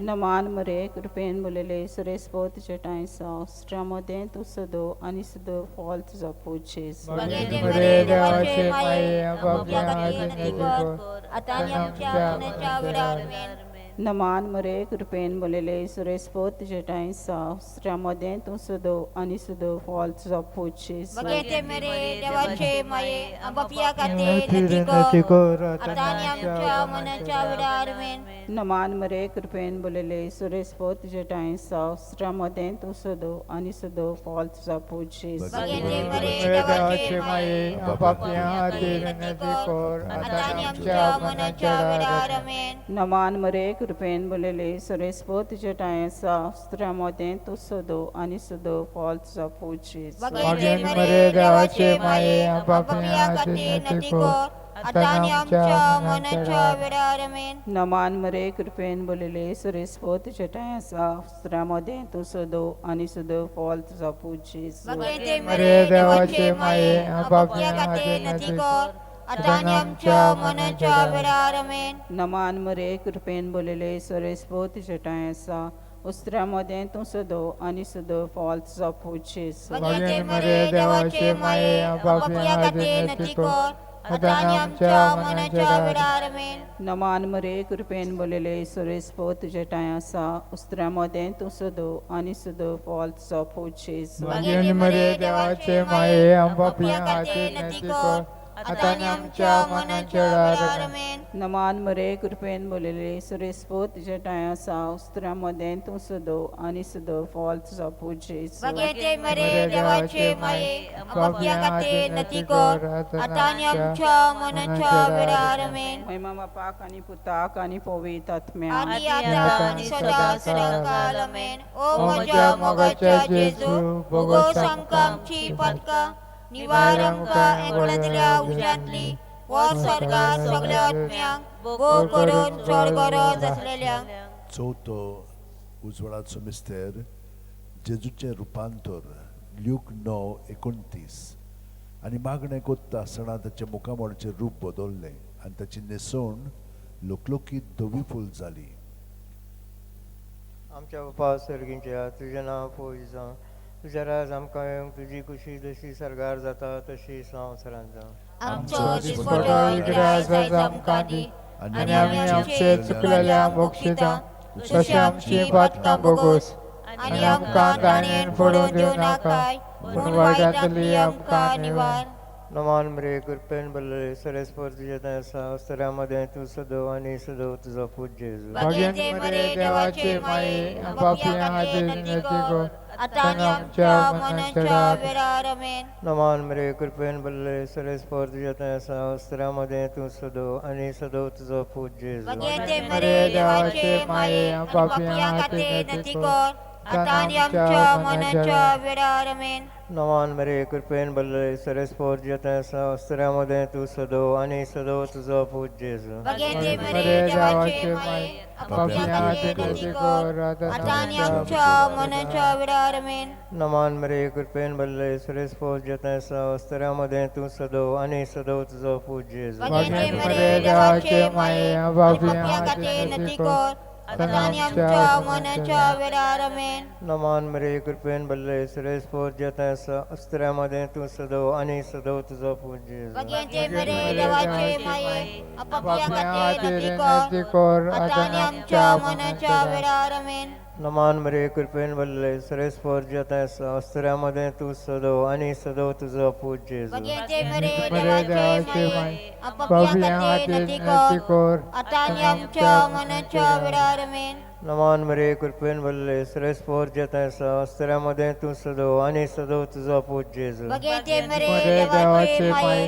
नमान मरे कृपेन बोलिले सुरेस्पो तुजे ठांय साव स्त्रियां मदें तूं सदो आनी सदो फॉल तुजो पूत जेजू. भगिनी मरे देवाचे माये, पापयां खातीर विनंती कर आतां आनी आमच्या मरणाच्या वेळार. आमेन. नमान मरे कृपेन बोलिले सुरेस्पो तुजे ठांय साव स्त्रियां मदें तूं सदो आनी सदो फॉल तुजो पूत जेजू. बघेते मेरे देवाचे माये, बापया खातीर विनंती कर आतां आनी आमच्या मरणाच्या वेळार. आमेन. नमान मरे कृपेन बोलिले सुरेस्पो तुजे ठांय साव स्त्रियां मदें तूं सदो आनी सदो फॉल तुजो पूत जेजू. बघेते मरे देवाचे माये, पापयां खातीर विनंती कर आतां आनी आमच्या मरणाच्या वेळार. आमेन. नमान मरे कृपेन बोलिले सुरेस्पो तुजे ठांय साव स्त्रियां मदें तूं सदो आनी सदो फॉल तुजो पूत जेजू. भगिनी मरे देवाचे माये, पापयां खातीर विनंती कर आतां आनी आमच्या मरणाच्या वेळार. आमेन. नमान मरे कृपेन बोलिले सुरेस्पो तुजे ठांय साव स्त्रियां मदें तूं सदो आनी सदो फॉल तुजो पूत जेजू. बघेते मरे देवाचे माये, बापया खातीर विनंती कर आतां आनी आमच्या मरणाच्या वेळार. आमेन. नमान मरे कृपेन बोलिले सुरेस्पो तुजे ठांय आसा उस्त्र्या मदें तूं सदो आनी सदो फॉल तुजो पूत जेजू. बघेते मरे देवाचे माये, बापया खातीर विनंती कर आतां आनी आमच्या मरणाच्या वेळार. आमेन. नमान मरे कृपेन बोलिले सुरेस्पो तुजे ठांय आसा उस्त्र्या मदें तूं सदो आनी सदो फॉल तुजो पूत जेजू. भगिनी मरे देवाचे माये, पापयां खातीर विनंती कर आतां आनी आमच्या मरणाच्या वेळार. आमेन. नमान मरे कृपेन बोलिले सुरेस्पो तुजे ठांय आसा उस्त्र्या मदें तूं सदो आनी सदो फॉल तुजो पूत जेजू. बघेते मरे देवाचे माये, बापया खातीर विनंती कर आतां आनी आमच्या मरणाच्या वेळार. आमेन. महिमा बापाक आनी पुताक आनी पवित्र आत्म्याक. आनी आतां आनी सदां सदां काल. आमेन. ओ म्हज्या मोगाच्या जेजू, भोगोस आमकां आमची पातकां, निवार आमकां एकवटांतल्या उज्यांतली, वर स्वर्गात सगळ्या आत्म्यांक भोग करून चड गरज आसलेल्यांक. चवथो उजवाडाचो मिस्तेर, जेजूचें रुपांतर, ल्यूक 9:29. आनी मागणें कोत्ता आसतना ताचें मुखामळाचें रूप बदललें आनी ताची न्हेसवण लोकलोकीत धवी फूल जाली. आमच्या बापा सर्गींच्या, तुजें नांव पवित्र जावं, तुजें राज आमकां येवंक, तुजी खुशी जशी सर्गार जाता तशी संवसारांत जावं. आमचो दिसपटो इगराज आयज आमकां दी आनी आमी आमचे चुकलेल्या बक्षिता तशें आमची पातकां भोगोस आनी आमकां ताणेन पडून दिवं नाकाय, पूण वायटांतली आमकां निवार. नमान मरे कृपेन भरलेले सरेस्पर तुजें थंय आसा, स्त्रियां मदें तूं सदो आनी सदो तुजो पूत जेजू. भगिनी मरे देवाचे माये, पापयां खातीर विनंती कर आतां आनी आमच्या मरणाच्या वेळार. आमेन. नमान मरे कृपेन भरलेले सरेस्पर तुजें थंय आसा, स्त्रियां मदें तूं सदो आनी सदो तुजो पूत जेजू. बघेते मरे देवाचे माये, बापया खातीर विनंती कर आतां आनी आमच्या मरणाच्या वेळार. आमेन. नमान मरे कृपेन भरलेले सरेस्पर तुजें थंय आसा, स्त्रियां मदें तूं सदो आनी सदो तुजो पूत जेजू. बघेते मरे देवाचे माये, बापया खातीर विनंती कर आतां आनी आमच्या मरणाच्या वेळार. आमेन. नमान मरे कृपेन भरलेले सरेस्पर तुजें थंय आसा, स्त्रियां मदें तूं सदो आनी सदो तुजो पूत जेजू. बघेते मरे देवाचे माये, बापया खातीर विनंती कर आतां आनी आमच्या मरणाच्या वेळार. आमेन. नमान मरे कृपेन भरलेले सरेस्पर तुजें थंय आसा, स्त्रियां मदें तूं सदो आनी सदो तुजो पूत जेजू. बघेते मरे देवाचे माये, बापया खातीर विनंती कर आतां आनी आमच्या मरणाच्या वेळार. आमेन. नमान मरे कृपेन भरलेले सरेस्पर तुजें थंय आसा, स्त्रियां मदें तूं सदो आनी सदो तुजो पूत जेजू. बघेते मरे देवाचे माये, बापया खातीर विनंती कर आतां आनी आमच्या मरणाच्या वेळार. आमेन. नमान मरे कृपेन भरले श्रेष्ठ जेता आसा अस्त्र्या मदें तूं सदो आनी सदो तुजो पूत जेजू. भगेंते मरे मरे देवाचे देवाचे माये माये,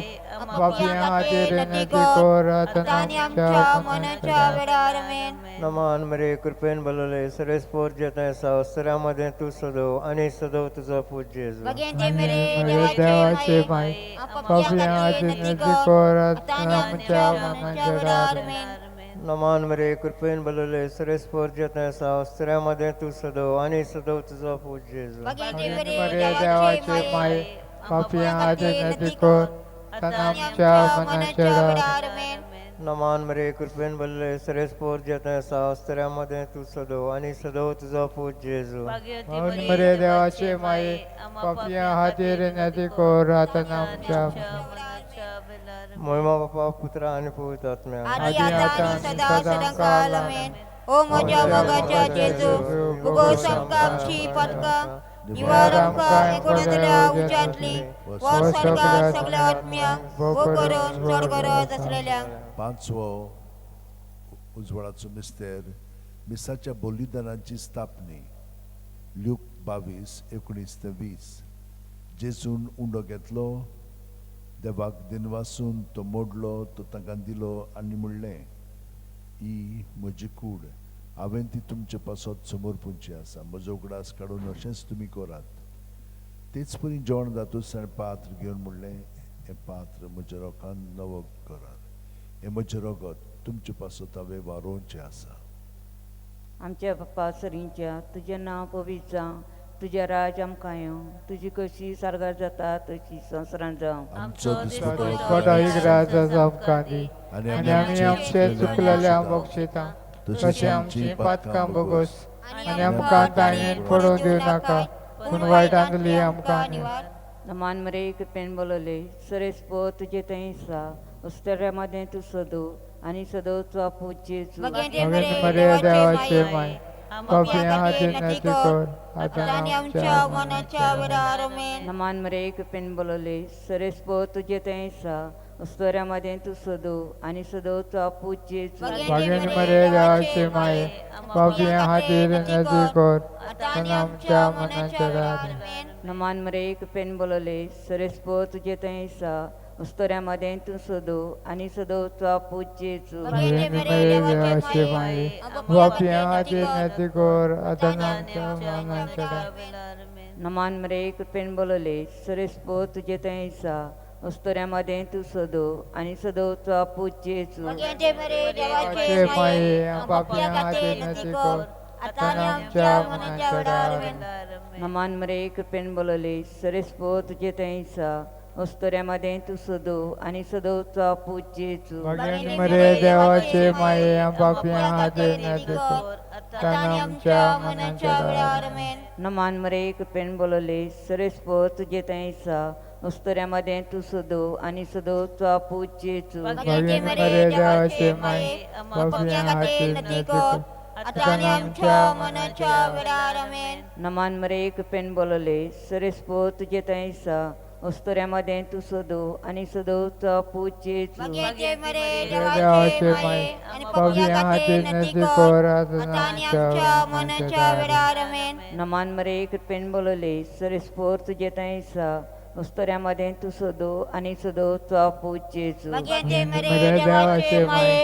पापयां खातीर विनंती विनंती कर कर आतां आनी आमच्या मनाच्या वेळार आमेन. नमान मरे कृपेन भरले श्रेष्ठ जेता आसा अस्त्र्या मदें तूं सदो आनी सदो तुजो पूत जेजू. भगेंते मरे मरे देवाचे देवाचे माये माये, पापयां पापयां खातीर खातीर विनंती विनंती कर कर आतां आतां आनी आमच्या आमच्या मनाच्या मनाच्या वेळार वेळार. आमेन. नमान मरे कृपेन भरले श्रेष्ठ जेता आसा अस्त्र्या मदें तूं सदो आनी सदो तुजो पूत जेजू. भगेंते मरे मरे देवाचे देवाचे माये माये, पापयां पापयां खातीर खातीर विनंती विनंती कर कर आतां आतां आनी आमच्या आमच्या मनाच्या मनाच्या वेळार. वेळार आमेन. नमान मरे कृपेन भरले श्रेष्ठ जेता आसा अस्त्र्या मदें तूं सदो आनी सदो तुजो पूत जेजू. म्हणून मरे देवाचे माये, पापयां खातीर विनंती कर आतां आमच्या महिमा बापा पुत्रा आनी पवित्र आत्म्या. आदी आता आनी सदा सदांकाल आमेन. ओ म्हज्या मोगाच्या जेजू भुगोस आमकां आमची पातकां निवार आमकां एकोणांतल्या उज्यांतली वर स्वर्गार सगळ्या आत्म्यांक वो करून चड गरज आसलेल्यांक. पांचवो उजवाडाचो मिस्तेर मिसाच्या बलिदानाची स्थापनी. ल्यूक 22:19 ते 20. जेजून उंडो घेतलो, देवाक दिनवासून तो मोडलो, तो तांकां दिलो आनी म्हणलें, ही म्हजी कूड, हांवें ती तुमचे पासत समर्पूंची आसा, म्हजो उगडास काडून अशेंच तुमी करात. तेच परी जेवण जातूच ताणें पात्र घेवन म्हणलें, हें पात्र म्हज्या रोखान नवो करात, हें म्हजें रगत तुमचे पासत हांवें वारोवचें आसा. आमच्या बाप्पा सरींच्या तुजें नांव पवित्र जावं, तुजें राज आमकां येवं, तुजी कशी सारकार जाता तशी संवसारांत जावं. आमचो दिसपटो दिसपटो इगराज आमकां दी आनी आनी आमी आमचे चुकलेल्या बक्षिता तशें आमची पातकां भोगोस आनी आमकां ताणें पडून दिवं नाका, पूण वायटांतली आमकां निवार. नमान मरे कृपेन बोलले सरेस पो तुजे थंय आसा उस्तऱ्या मदें तूं सदो आनी सदो तुजो पूत जेजू. भगेंते मरे मरे देवाचे देवाचे माये, माये पापयां पापयां खातीर खातीर विनंती विनंती कर कर आतां आतां आनी आमच्या आमच्या मनाच्या वेळार आमेन. नमान मरे कृपेन बोलले सरेस पो तुजे थंय आसा उस्तऱ्या मदें तूं सदो आनी सदो तुजो पूत जेजू. भगेंते भगेन मरे मरे देवाचे देवाचे माये माये, पापयां पापयां खातीर खातीर विनंती विनंती कर कर आतां आनी आतां आमच्या आमच्या मनाच्या मनाच्या वेळार वेळार. आमेन. नमान मरे कृपेन बोलले सरेस पो तुजे थंय आसा उस्तऱ्या मदें तूं सदो आनी सदो तुजो पूत जेजू. भगेंते भगेन मरे मरे देवाचे देवाचे माये माये, पापयां पापयां खातीर खातीर विनंती विनंती कर कर आतां आतां आनी आमच्या आमच्या मनाच्या मनाच्या वेळार. वेळार आमेन. नमान मरे कृपेन बोलले सरेस पो तुजे थंय आसा उस्तऱ्या मदें तूं सदो आनी सदो तुजो पूत जेजू. भगेंते मरे देवाचे देवाचे माये माये, पापयां पापयां खातीर खातीर विनंती विनंती कर कर आतां आनी आतां आमच्या आमच्या मनाच्या मनाच्या वेळार वेळार. आमेन. नमान मरे कृपेन बोलले सरेस पो तुजे थंय आसा उस्तऱ्या मदें तूं सदो आनी सदो तुजो पूत जेजू. भगेन भगेन मरे मरे देवाचे देवाचे माये, माये पापयां पापयां खातीर खातीर विनंती विनंती कर कर आतां आतां आनी आमच्या आमच्या मनाच्या मनाच्या वेळार. वेळार आमेन. नमान मरे कृपेन बोलले सरेस पो तुजे थंय आसा उस्तऱ्या मदें तूं सदो आनी सदो तुजो पूत जेजू. भगेंते भगेन मरे मरे देवाचे देवाचे माये माये, पापयां पापयां खातीर खातीर विनंती विनंती कर कर आतां आतां आनी आमच्या आमच्या मनाच्या वेळार आमेन. नमान मरे कृपेन बोलले सरेस पो तुजे थंय आसा उस्तऱ्या मदें तूं सदो आनी सदो तुजो पूत जेजू. भगेंते मरे देवाचे देवाचे माये, माये आनी पापयां पापयां खातीर खातीर विनंती विनंती कर कर आतां आतां आनी आमच्या आमच्या मनाच्या मनाच्या वेळार. वेळार आमेन. नमान मरे कृपेन बोलले सरेस पोर तुजे थंय आसा उस्तऱ्या मदें तूं सदो आनी सदो तुजो पूत जेजू. भगेंते मरे मरे देवाचे देवाचे माये माये,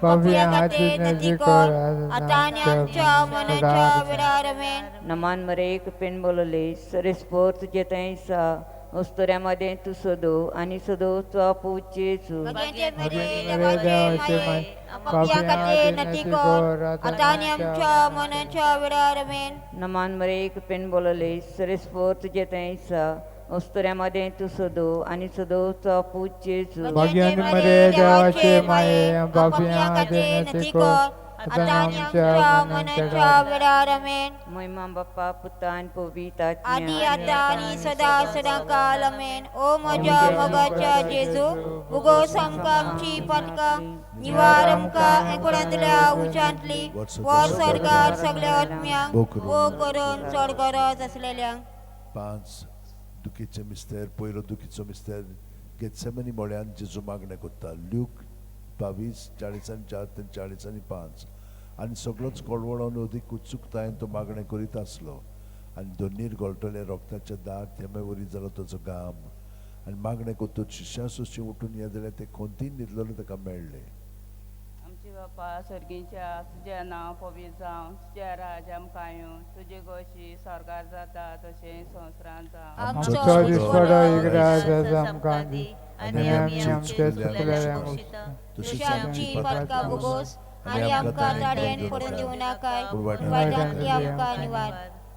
पापयां पापयां खातीर खातीर विनंती विनंती कर कर आतां आतां आनी आमच्या आमच्या मनाच्या मनाच्या वेळार. वेळार आमेन. नमान मरे कृपेन बोलले सरेस पोर तुजे थंय आसा उस्तऱ्या मदें तूं सदो आनी सदो तुजो पूत जेजू. भगेंते मरे भगेन मरे देवाचे देवाचे माये माये, पापयां पापयां खातीर खातीर विनंती विनंती कर कर आतां आतां आनी आमच्या आमच्या मनाच्या वेळार आमेन. नमान मरे कृपेन बोलले सरेस पोर तुजे थंय आसा उस्तऱ्या मदें तूं सदो आनी सदो तुजो पूत जेजू. भगेंते भगेन मरे मरे देवाचे देवाचे माये माये, पापयां पापयां खातीर खातीर विनंती विनंती कर कर आतां आतां आनी आमच्या आमच्या मनाच्या मनाच्या वेळार. वेळार आमेन. महिमा बाप्पा पुता आनी पवित्र आदी आत्म्या. आतां आनी सदा सदां काल आमेन. ओ म्हज्या मोगाच्या जेजू उगोस आमकां आमची पातकां निवार आमकां एकोणांतल्या उज्यांतली वर स्वर्गार सगळ्या आत्म्यांक वो करून चड गरज आसलेल्यांक. 5 दुखीचे मिस्तेर. पयलो दुखीचो मिस्तेर गेत्सेमनी मोळ्यान जेजू मागणें करता. ल्यूक 22:44 ते 45. आनी सगळोच कळवळोन अदीक उत्सुकतायेन तो मागणें करीत आसलो आनी दोनीर गळटले रोगताचे दाग थेंबे वरी जालो ताचो घाम आनी मागणें करतच शिश्या सोशी उठून यें जाल्यार ते खोंतीन न्हिदलेले ताका मेळ्ळे. आमचे बापा सर्गीच्या तुजें नांव पवित्र जावं, तुजें राज आमकां येवं, तुजी गोशी स्वर्गार जाता तशें संवसारांत जावं. आमचो दिसपडो इग्राज आमकां दी आनी आमी आमचे चुकलेल्यांक बक्षिता तशी आमची पातकां भोगोस आनी आमकां ताडयेन पडून दिवं नाकाय, पूण वायटांतली आमकां निवार.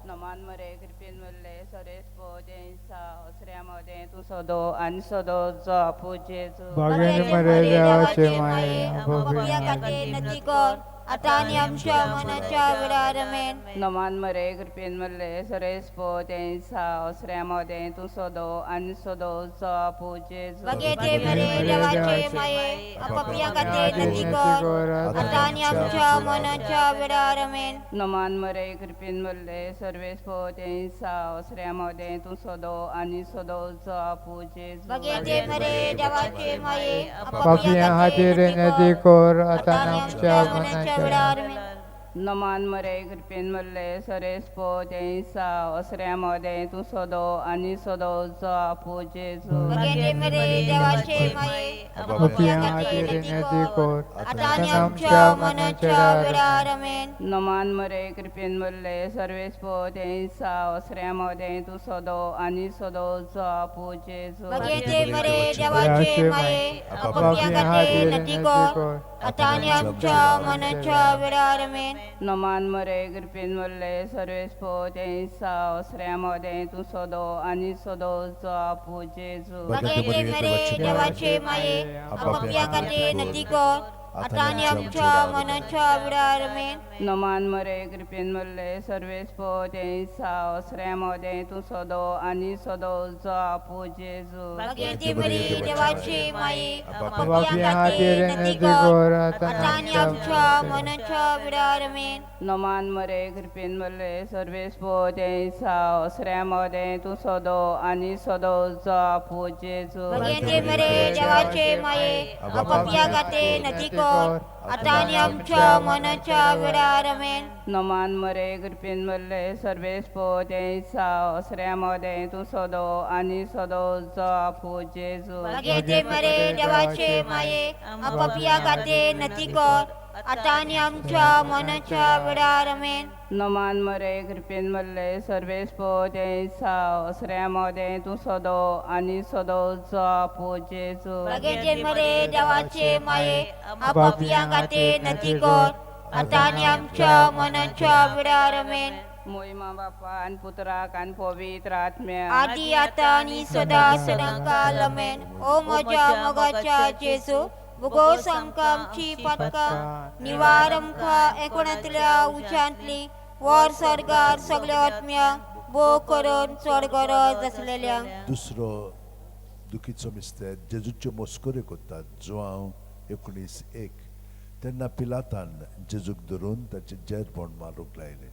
नमान मरे कृपेन मरले सरेस पोजेसा असऱ्या मदें तूं सदो आनी सदो जो जेजू. भाग्यान मरे देवाचे माये पापया खातीर नती कर आतां आनी आमच्या मनाच्या वेळार. आमेन. नमान मरे कृपेन मरले सरेस पोजेसा असऱ्या मदें तूं सदो आनी सदो जो जेजू. भाग्याचे मरे देवाचे माये पापया खातीर नती कर आतां आनी आमच्या मनाच्या वेळार. आमेन. नमान मरे कृपेन मरले सर्वेस पोजेसा असऱ्या मदें तूं सदो आनी सदो जो जेजू. भाग्याचे मरे देवाचे माये पापया खातीर नदी कर आतां आमच्या मनाच्या वेळार. आमेन. नमान मरे कृपेन मरले सरेस पोजेसा असऱ्या मदें तूं सदो आनी सदो जो जेजू. भाग्याचे मरे देवाचे माये पापया खातीर नदी कर आतां आनी आमच्या मनाच्या वेळार. आमेन. नमान मरे कृपेन मरले सर्वेस पोजेसा असऱ्या मदें तूं सदो आनी सदो जो जेजू. भाग्याचे मरे देवाचे माये पापया खातीर नती कर आतां आनी आमच्या मनाच्या वेळार. आमेन. नमान मरे कृपेन मरले सर्वेस पोजेसा असऱ्या मदें तूं सदो आनी सदो जो जेजू. भाग्याचे मरे देवाचे माये पापया खातीर नती कर आतां आनी आमच्या मनाच्या वेळार. आमेन. नमान मरे कृपेन मरले सर्वेस पोजेसा असऱ्या मदें तूं सदो आनी सदो जो जेजू. भाग्याचे मरे देवाचे माये पापया खातीर नदी कर आतां आनी आमच्या मनाच्या वेळार. आमेन. नमान मरे कृपेन मरले सर्वेस पोजेसा असऱ्या मदें तूं सदो आनी सदो जो जेजू. भाग्याचे मरे देवाचे माये पापया खातीर नती कर आतां आनी आमच्या मनाच्या वेळार. आमेन. नमान मरे कृपेन मरले सर्वेस पोजेसा असऱ्या मदें तूं सदो आनी सदो जो जेजू. भाग्याचे मरे देवाचे माये पापया खातीर नती कर आतां आनी आमच्या मनाच्या वेळार. आमेन. नमान मरे कृपेन मरले सर्वेस पोजेसा असऱ्या मदें तूं सदो आनी सदो जो जेजू. भाग्याचे मरे देवाचे माये पापया खातीर नती कर आतां आनी आमच्या मनाच्या वेळार. आमेन. मोहिमा बापा आनी पुत्राक आनी पवित्र आत्म्या आदी आतां आनी सदां सदां काल. आमेन. ओ म्हज्या मोगाच्या जेजू भोगोस आमकां आमची पातकां निवार आमकां एकोणांतल्या उज्यांतली वर सर्गार सगळ्या आत्म्यांक भोग करून चड गरज आसलेल्यांक. दुसरो दुखीचो मिस्तेर जेजूच्यो मस्कऱ्यो करतात. जुआंव 19:1. तेन्ना पिलातान जेजूक धरून ताचें जेरपण मारूंक लायलें.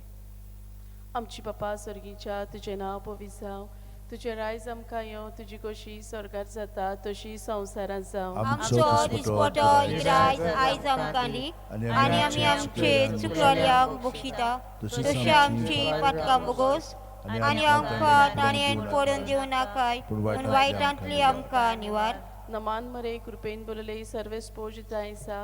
आमची बापा सर्गीच्या तुजें नांव पवित्र जावं, तुजें रायज आमकां येवं, तुजी गोशी स्वर्गार जाता तशी संवसारांत जावं. आमचो दिसपटो इग्राज आयज आमकां दी आनी आमी आमचे चुकलेल्यांक बक्षिता तशी आमची पातकां भोगोस आनी आमकां ताणें पडून दिवं नाकाय, पूण वायटांतली आमकां निवार. नमान मरे कृपेन बोलले सर्वेस पोजित आयसा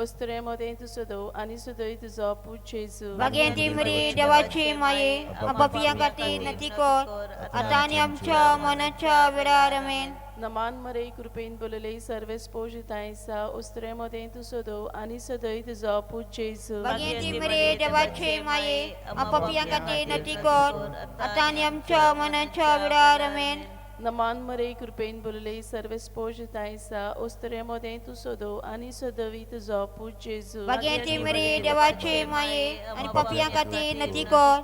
ओस्तरे मदें तूं सदो आनी सदय तुजो पूत जेजू. भाग्यांती मरे देवाचे माये पापया खातीर नती कर आतां आनी आमच्या मनाच्या वेळार. आमेन. नमान मरे कृपेन बोलले सर्वेस पोजित आयसा ओस्तरे मदें तूं सदो आनी सदय तुजो पूत जेजू. भाग्यांती मरे देवाचे माये पापया खातीर नती कर आतां आनी आमच्या मनाच्या वेळार. आमेन. नमान मरे कृपेन बोलले सर्वेस पोजित आयसा ओस्तरे मदें तूं सदो आनी सदवी तुजो पूत जेजू. भाग्यांती मरे देवाचे माये आनी पापया खातीर नती कर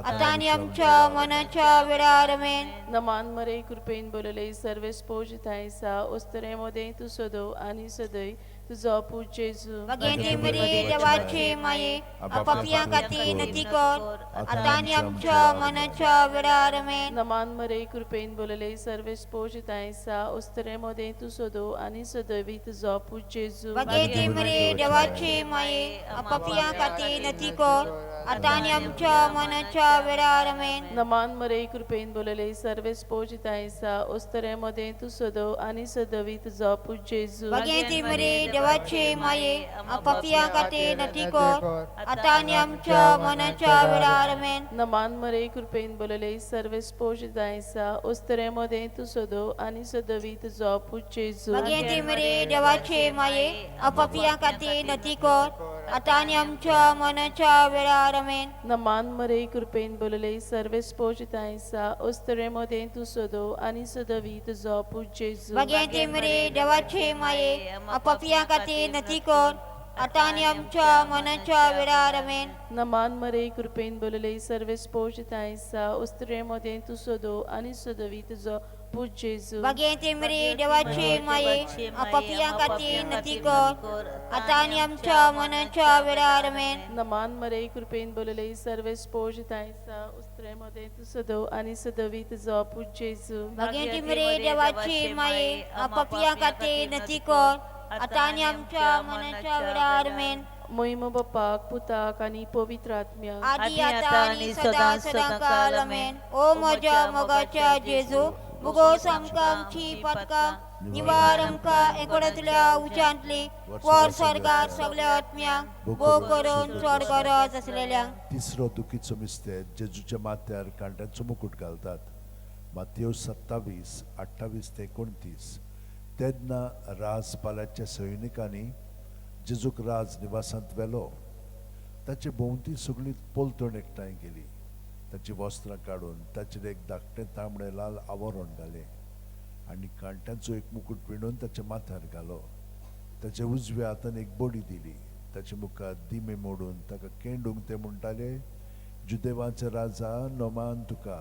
आतां आनी आमच्या मनाच्या वेळार. आमेन. नमान मरे कृपेन बोलले सर्वेस पोजित आयसा ओस्तरे मदें तूं सदो आनी सदय तुजो पूत जेजू. भगेंती मरे देवाचे माये, आपापया खातीर नती कर, आतां आनी आमच्या मनाच्या वेळार. आमेन. नमान मरे, कृपेन बोलले, सर्वेस पोजिताय सा, उस्तरे मोदें तूं सदो आनी सदैवी तुजो पूत जेजू. भगेंती मरे देवाचे माये, आपापया खातीर नती कर, आतां आनी आमच्या मनाच्या वेळार. आमेन. नमान मरे, कृपेन बोलले, सर्वेस पोजिताय सा, उस्तरे मोदें तूं सदो आनी सदैवी तुजो पूत जेजू. भगेंती मरे देवाचे माये, आपापया खातीर नती कर, आतां आनी आमच्या मनाच्या वेळार. आमेन. नमान मरे, कृपेन बोलले, सर्वेस पोजिताय सा, उस्तरे मोदें तूं सदो आनी सदैवी तुजो पूत जेजू. भगेंती मरे देवाचे माये, आपापया खातीर नती कर, आतां आनी आमच्या मनाच्या वेळार. आमेन. नमान मरे, कृपेन बोलले, सर्वेस पोजिताय सा, उस्तरे मोदें तूं सदो आनी सदैवी तुजो पूत जेजू. भगेंती मरे देवाचे माये, आपापया खातीर नती कर, आतां आनी आमच्या मनाच्या वेळार. आमेन. नमान मरे, कृपेन बोलले, सर्वेस पोजिताय सा, उस्तरे मोदें तूं सदो आनी सदैवी तुजो पूत जेजू. भगेंती मरे देवाचे माये, आपापया खातीर नती कर, आतां आनी आमच्या मनाच्या वेळार. आमेन. नमान मरे, कृपेन बोलले, सर्वेस पोजिताय सा, उस्तरे मोदें तूं सदो आनी सदैवी तुजो पूत जेजू. भगेंती मरे देवाचे माये, आपापया खातीर नती कर, आतां आनी आमच्या मनाच्या वेळार. आमेन. मोहिम बापाक, पुताक आनी पवित्र आत्म्याक. आदी आतां आनी सदां सदां काल. आमेन. ओ म्हज्या मोगाच्या जेजू, भुगोस आमकां आमची पातकां, निवार आमकां एकोड्यांतल्या उच्यांतली, वर स्वर्गार सगल्या आत्म्यांक, भोग करून चड गरज आसलेल्यांक. तिसरो दुखीचो मिस्तेर, जेजूच्या माथ्यार कांट्यांचो मुकूट घालतात. मातयो 27, 28 ते 29. तेन्ना राजपालाच्या सैनिकांनी जेजूक राज निवासांत व्हेलो. ताचे भोंवती सगळी पलतण एकठांय केली. ताची वस्त्रां काडून ताचेर एक धाकटें तांबडें लाल आवरण घालें आनी कांट्यांचो एक मुकूट विणून ताच्या माथ्यार घालो. ताच्या उजव्या हातान एक बडी दिली. ताचे मुखार दिमे मोडून ताका केंडूंक ते म्हणटाले, जुदेवांचे राजा, नोमान तुका.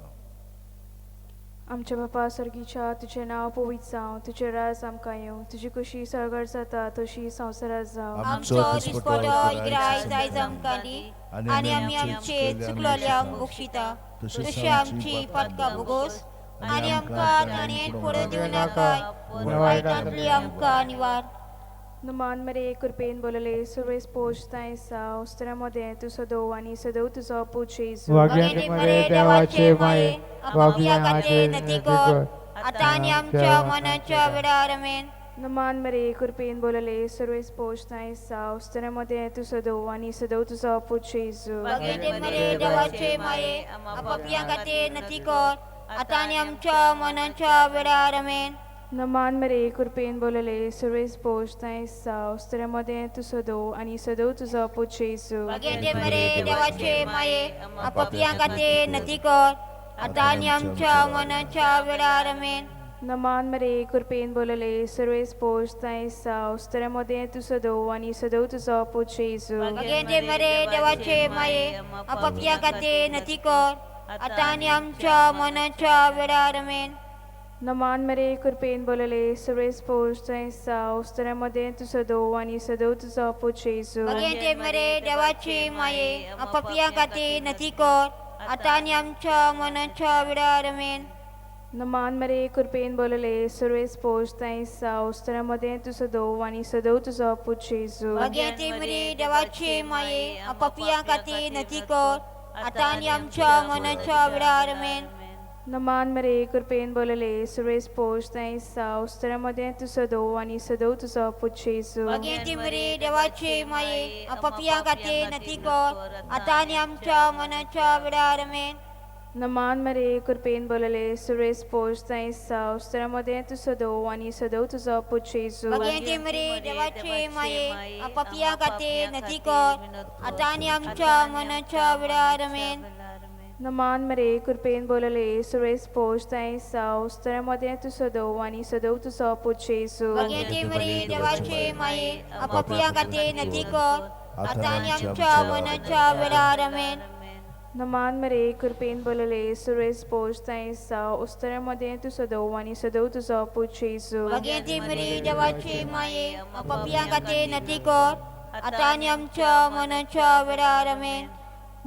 आमच्या बापा सर्गीच्या, तुजें नांव पवित्र जावं, तुजें राज आमकां येवं, तुजी खुशी सर्गार जाता तशी संवसारात जावं. आमचो दिसपटो इग्राय आयज आमकां दी, आनी आमी आमचे चुकलोल्यांक बक्षिता तशी आमची पातकां भोगोस, आनी आमकां ताणें पडून दिवं नाकाय, पूण वायटांतली आमकां निवार. नमान मरे, कृपेन बोलले, सुरेश पोज सा, उस्तरा मदें तूं सदो आनी सदो तुजो पूत जेजू. भगेंती मरे देवाचे माये, आपापया खातीर नती कर, आतां आनी आमच्या मनाच्या वेळार. आमेन. नमान मरे, कृपेन बोलले, सुरेश पोज सा, उस्तरा मदें तूं सदो आनी सदो तुजो पूत जेजू. भगेंती मरे देवाचे माये, आपापया खातीर नती कर, आतां आनी आमच्या मनाच्या वेळार. आमेन. नमान मरे, कृपेन बोलले, सुरेश पोज सा, उस्तरा मदें तूं सदो आनी सदो तुजो पूत जेजू. भगेंती मरे देवाचे माये, आपापया खातीर नती कर, आतां आनी आमच्या मनाच्या वेळार. आमेन. नमान मरे, कृपेन बोलले, सुरेश पोज सा, उस्तरा मदें तूं सदो आनी सदो तुजो पूत जेजू. भगेंती मरे देवाचे माये, आपापया खातीर नती कर, आतां आनी आमच्या मनाच्या वेळार. आमेन. नमान मरे, कृपेन बोलले, सुरेश पोज सा, उस्तरा मदें तूं सदो आनी सदो तुजो पूत जेजू. भगेंती मरे देवाचे माये, आपापया खातीर नती कर, आतां आनी आमच्या मनाच्या वेळार. आमेन. नमान मरे, कृपेन बोलले, सुरेश पोज सा, उस्तरा मदें तूं सदो आनी सदो तुजो पूत जेजू. भगेंती मरे देवाचे माये, आपापया खातीर नती कर, आतां आनी आमच्या मनाच्या वेळार. आमेन. नमान मरे, कृपेन बोलले, सुरेश पोज सा, उस्तरा मदें तूं सदो आनी सदो तुजो पूत जेजू. भगेंती मरे देवाचे माये, आपापया खातीर नती कर, आतां आनी आमच्या मनाच्या वेळार. आमेन. नमान मरे, कृपेन बोलले, सुरेश पोज सा, उस्तरा मदें तूं सदो आनी सदो तुजो पूत जेजू. भगेंती मरे देवाचे माये, आपापया खातीर नती कर, आतां आनी आमच्या मनाच्या वेळार. आमेन. नमान मरे, कृपेन बोलले, सुरेश पोज सा, उस्तरा मदें तूं सदो आनी सदो तुजो पूत जेजू. भगेंती मरे देवाचे माये, आपापया खातीर नती कर, आतां आनी आमच्या मनाच्या वेळार. आमेन. नमान मरे कृपेन बोलले सुरेश पोश तांसा उस्तऱ्या मदें तूं सदोव आनी सदोव तुजो पूत जेजू. भाग्यवती मरी देवाची माये, पापयां खातीर नती कर, आतां आनी आमच्या मनाच्या वेळार. आमेन.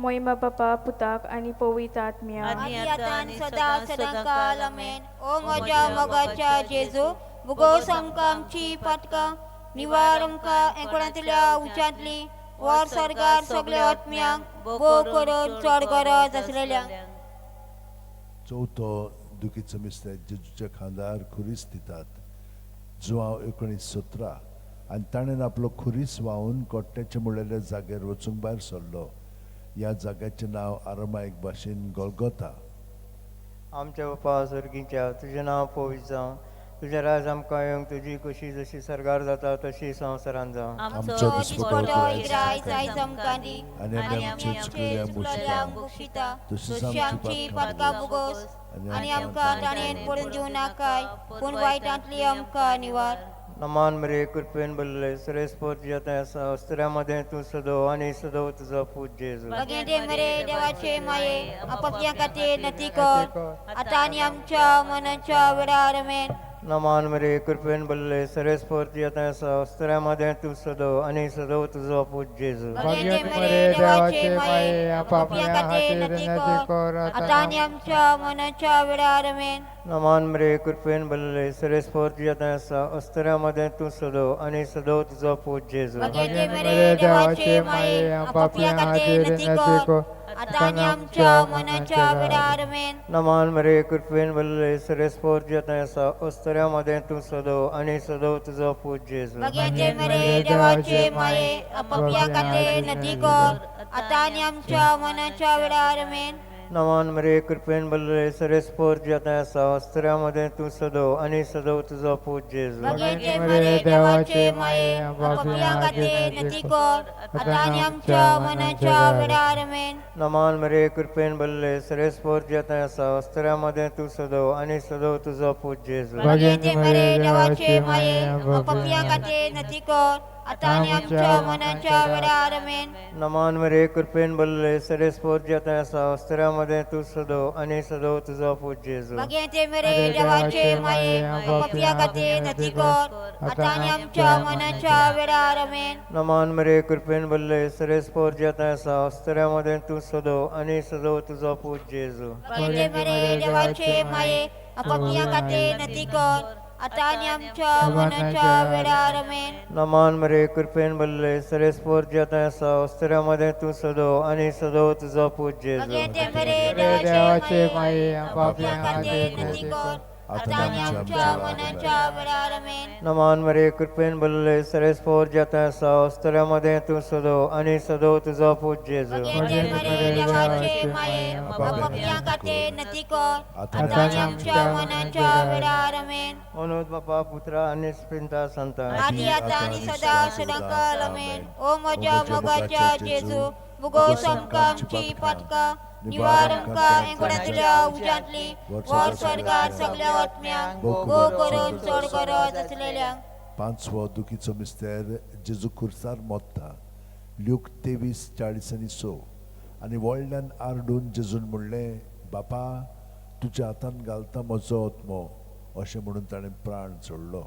मोहिमा बापा पुताक आनी पवित्र आत्म्या. आदी आतां आनी सदां सदां काल. आमेन. ओ म्हज्या मोगाच्या जेजू, भुगोस आमकां आमची पातकां, निवार आमकां एकोणांतल्या उच्चांतली, वर स्वर्गार सगल्या आत्म्यांक, भोव करून चड गरज आसलेल्यांक. चवथो दुखीचो मिस्तेर, जेजूच्या खांदार खुरीस दितात. जुवांव 19:17. आनी ताणें आपलो खुरीस व्हांवून कोट्ट्याचे म्हणलेल्या जाग्यार वचूंक भायर सरलो. ह्या जाग्याचें नांव आरामायक भाशेन गोलगोता. आमच्या बापा सर्गीच्या, तुजें नांव पवित्र जावं, तुजें राज आमकां येवंक, तुजी खुशी जशी सर्गार जाता तशी संवसारांत जावं. आमचो दिसपटो इग्रायज आयज आमकां दी, आनी आमी आमचे चुकलेल्या बक्षिता, तशीच तशी आमची पातकां भोगोस, आनी आमकां ताणें पडून दिवं नाकाय, पूण वायटांतली आमकां निवार. नमान मरे कृपेन भरले सुरेश तुज्या थंय आसा, अस्त्र्या तूं सदो आनी सदो तुजो पूत जेजू. भगेंदे मरे देवाचे माये, पापयां खातीर नती कर, आतां आनी आमच्या मनाच्या वेळार. आमेन. नमान मरे कृपेन भरले सुरेश तुज्या थंय आसा, अस्त्र्या तूं सदो आनी सदो तुजो पूत जेजू. भगेंदे मरे देवाचे माये, पापयां खातीर नती कर, आतां आनी आमच्या मनाच्या वेळार. आमेन. नमान मरे कृपेन भरले सुरेश तुज्या थंय आसा, अस्त्र्या तूं सदो आनी सदो तुजो पूत जेजू. भगेंदे मरे देवाचे माये, पापयां खातीर नती कर, आतां आनी आमच्या मनाच्या वेळार. आमेन. नमान मरे कृपेन भरले सुरेश तुज्या थंय आसा, अस्त्र्या तूं सदो आनी सदो तुजो पूत जेजू. भगेंदे मरे देवाचे माये, पापयां खातीर नती कर, आतां आनी आमच्या मनाच्या वेळार. आमेन. नमान मरे कृपेन भरले सुरेश तुज्या थंय आसा, अस्त्र्या तूं सदो आनी सदो तुजो पूत जेजू. भगेंदे मरे देवाचे माये, पापयां खातीर नती कर, आतां आनी आमच्या मनाच्या वेळार. आमेन. नमान मरे कृपेन भरले सुरेश तुज्या थंय आसा, अस्त्र्या तूं सदो आनी सदो तुजो पूत जेजू. भगेंदे मरे देवाचे माये, पापयां खातीर नती कर, आतां आनी आमच्या मनाच्या वेळार. आमेन. नमान मरे कृपेन भरले सुरेश तुज्या थंय आसा, अस्त्र्या तूं सदो आनी सदो तुजो पूत जेजू. भगेंदे मरे देवाचे माये, पापयां खातीर नती कर, आतां आनी आमच्या मनाच्या वेळार. आमेन. नमान मरे कृपेन भरले सुरेश तुज्या थंय आसा, अस्त्र्या तूं सदो आनी सदो तुजो पूत जेजू. भगेंदे मरे देवाचे माये, पापयां खातीर नती कर, आतां आनी आमच्या मनाच्या वेळार. आमेन. नमान मरे कृपेन भरले सुरेश तुज्या थंय आसा, अस्त्र्या तूं सदो आनी सदो तुजो पूत जेजू. भगेंदे मरे देवाचे माये, पापयां खातीर नती कर, आतां आनी आमच्या मनाच्या वेळार. आमेन. नमान मरे कृपेन भरले सुरेश तुज्या थंय आसा, अस्त्र्या तूं सदो आनी सदो तुजो पूत जेजू. भगेंदे मरे देवाचे माये, पापयां खातीर नती कर, आतां आनी आमच्या मनाच्या वेळार. आमेन. अनुद बापा पुत्रा आनी स्पिंता संता. आदी आतां आनी सदां सदां काल. आमेन. ओ म्हज्या मोगाच्या जेजू, भुगोस आमकां आमची पातकां, निवार आमकां एकोणांतल्या उज्यांतली, वर स्वर्गार सगल्या आत्म्यांक, भोव करून चड गरज आसलेल्यांक. पांचवो दुखीचो मिस्तेर, जेजू खुर्सार मोत्ता. ल्यूक 23:46. आनी व्हडल्यान आरडून जेजून म्हणलें, बापा तुज्या हातान घालता म्हजो आत्मो. अशें म्हणून ताणें प्राण सोडलो.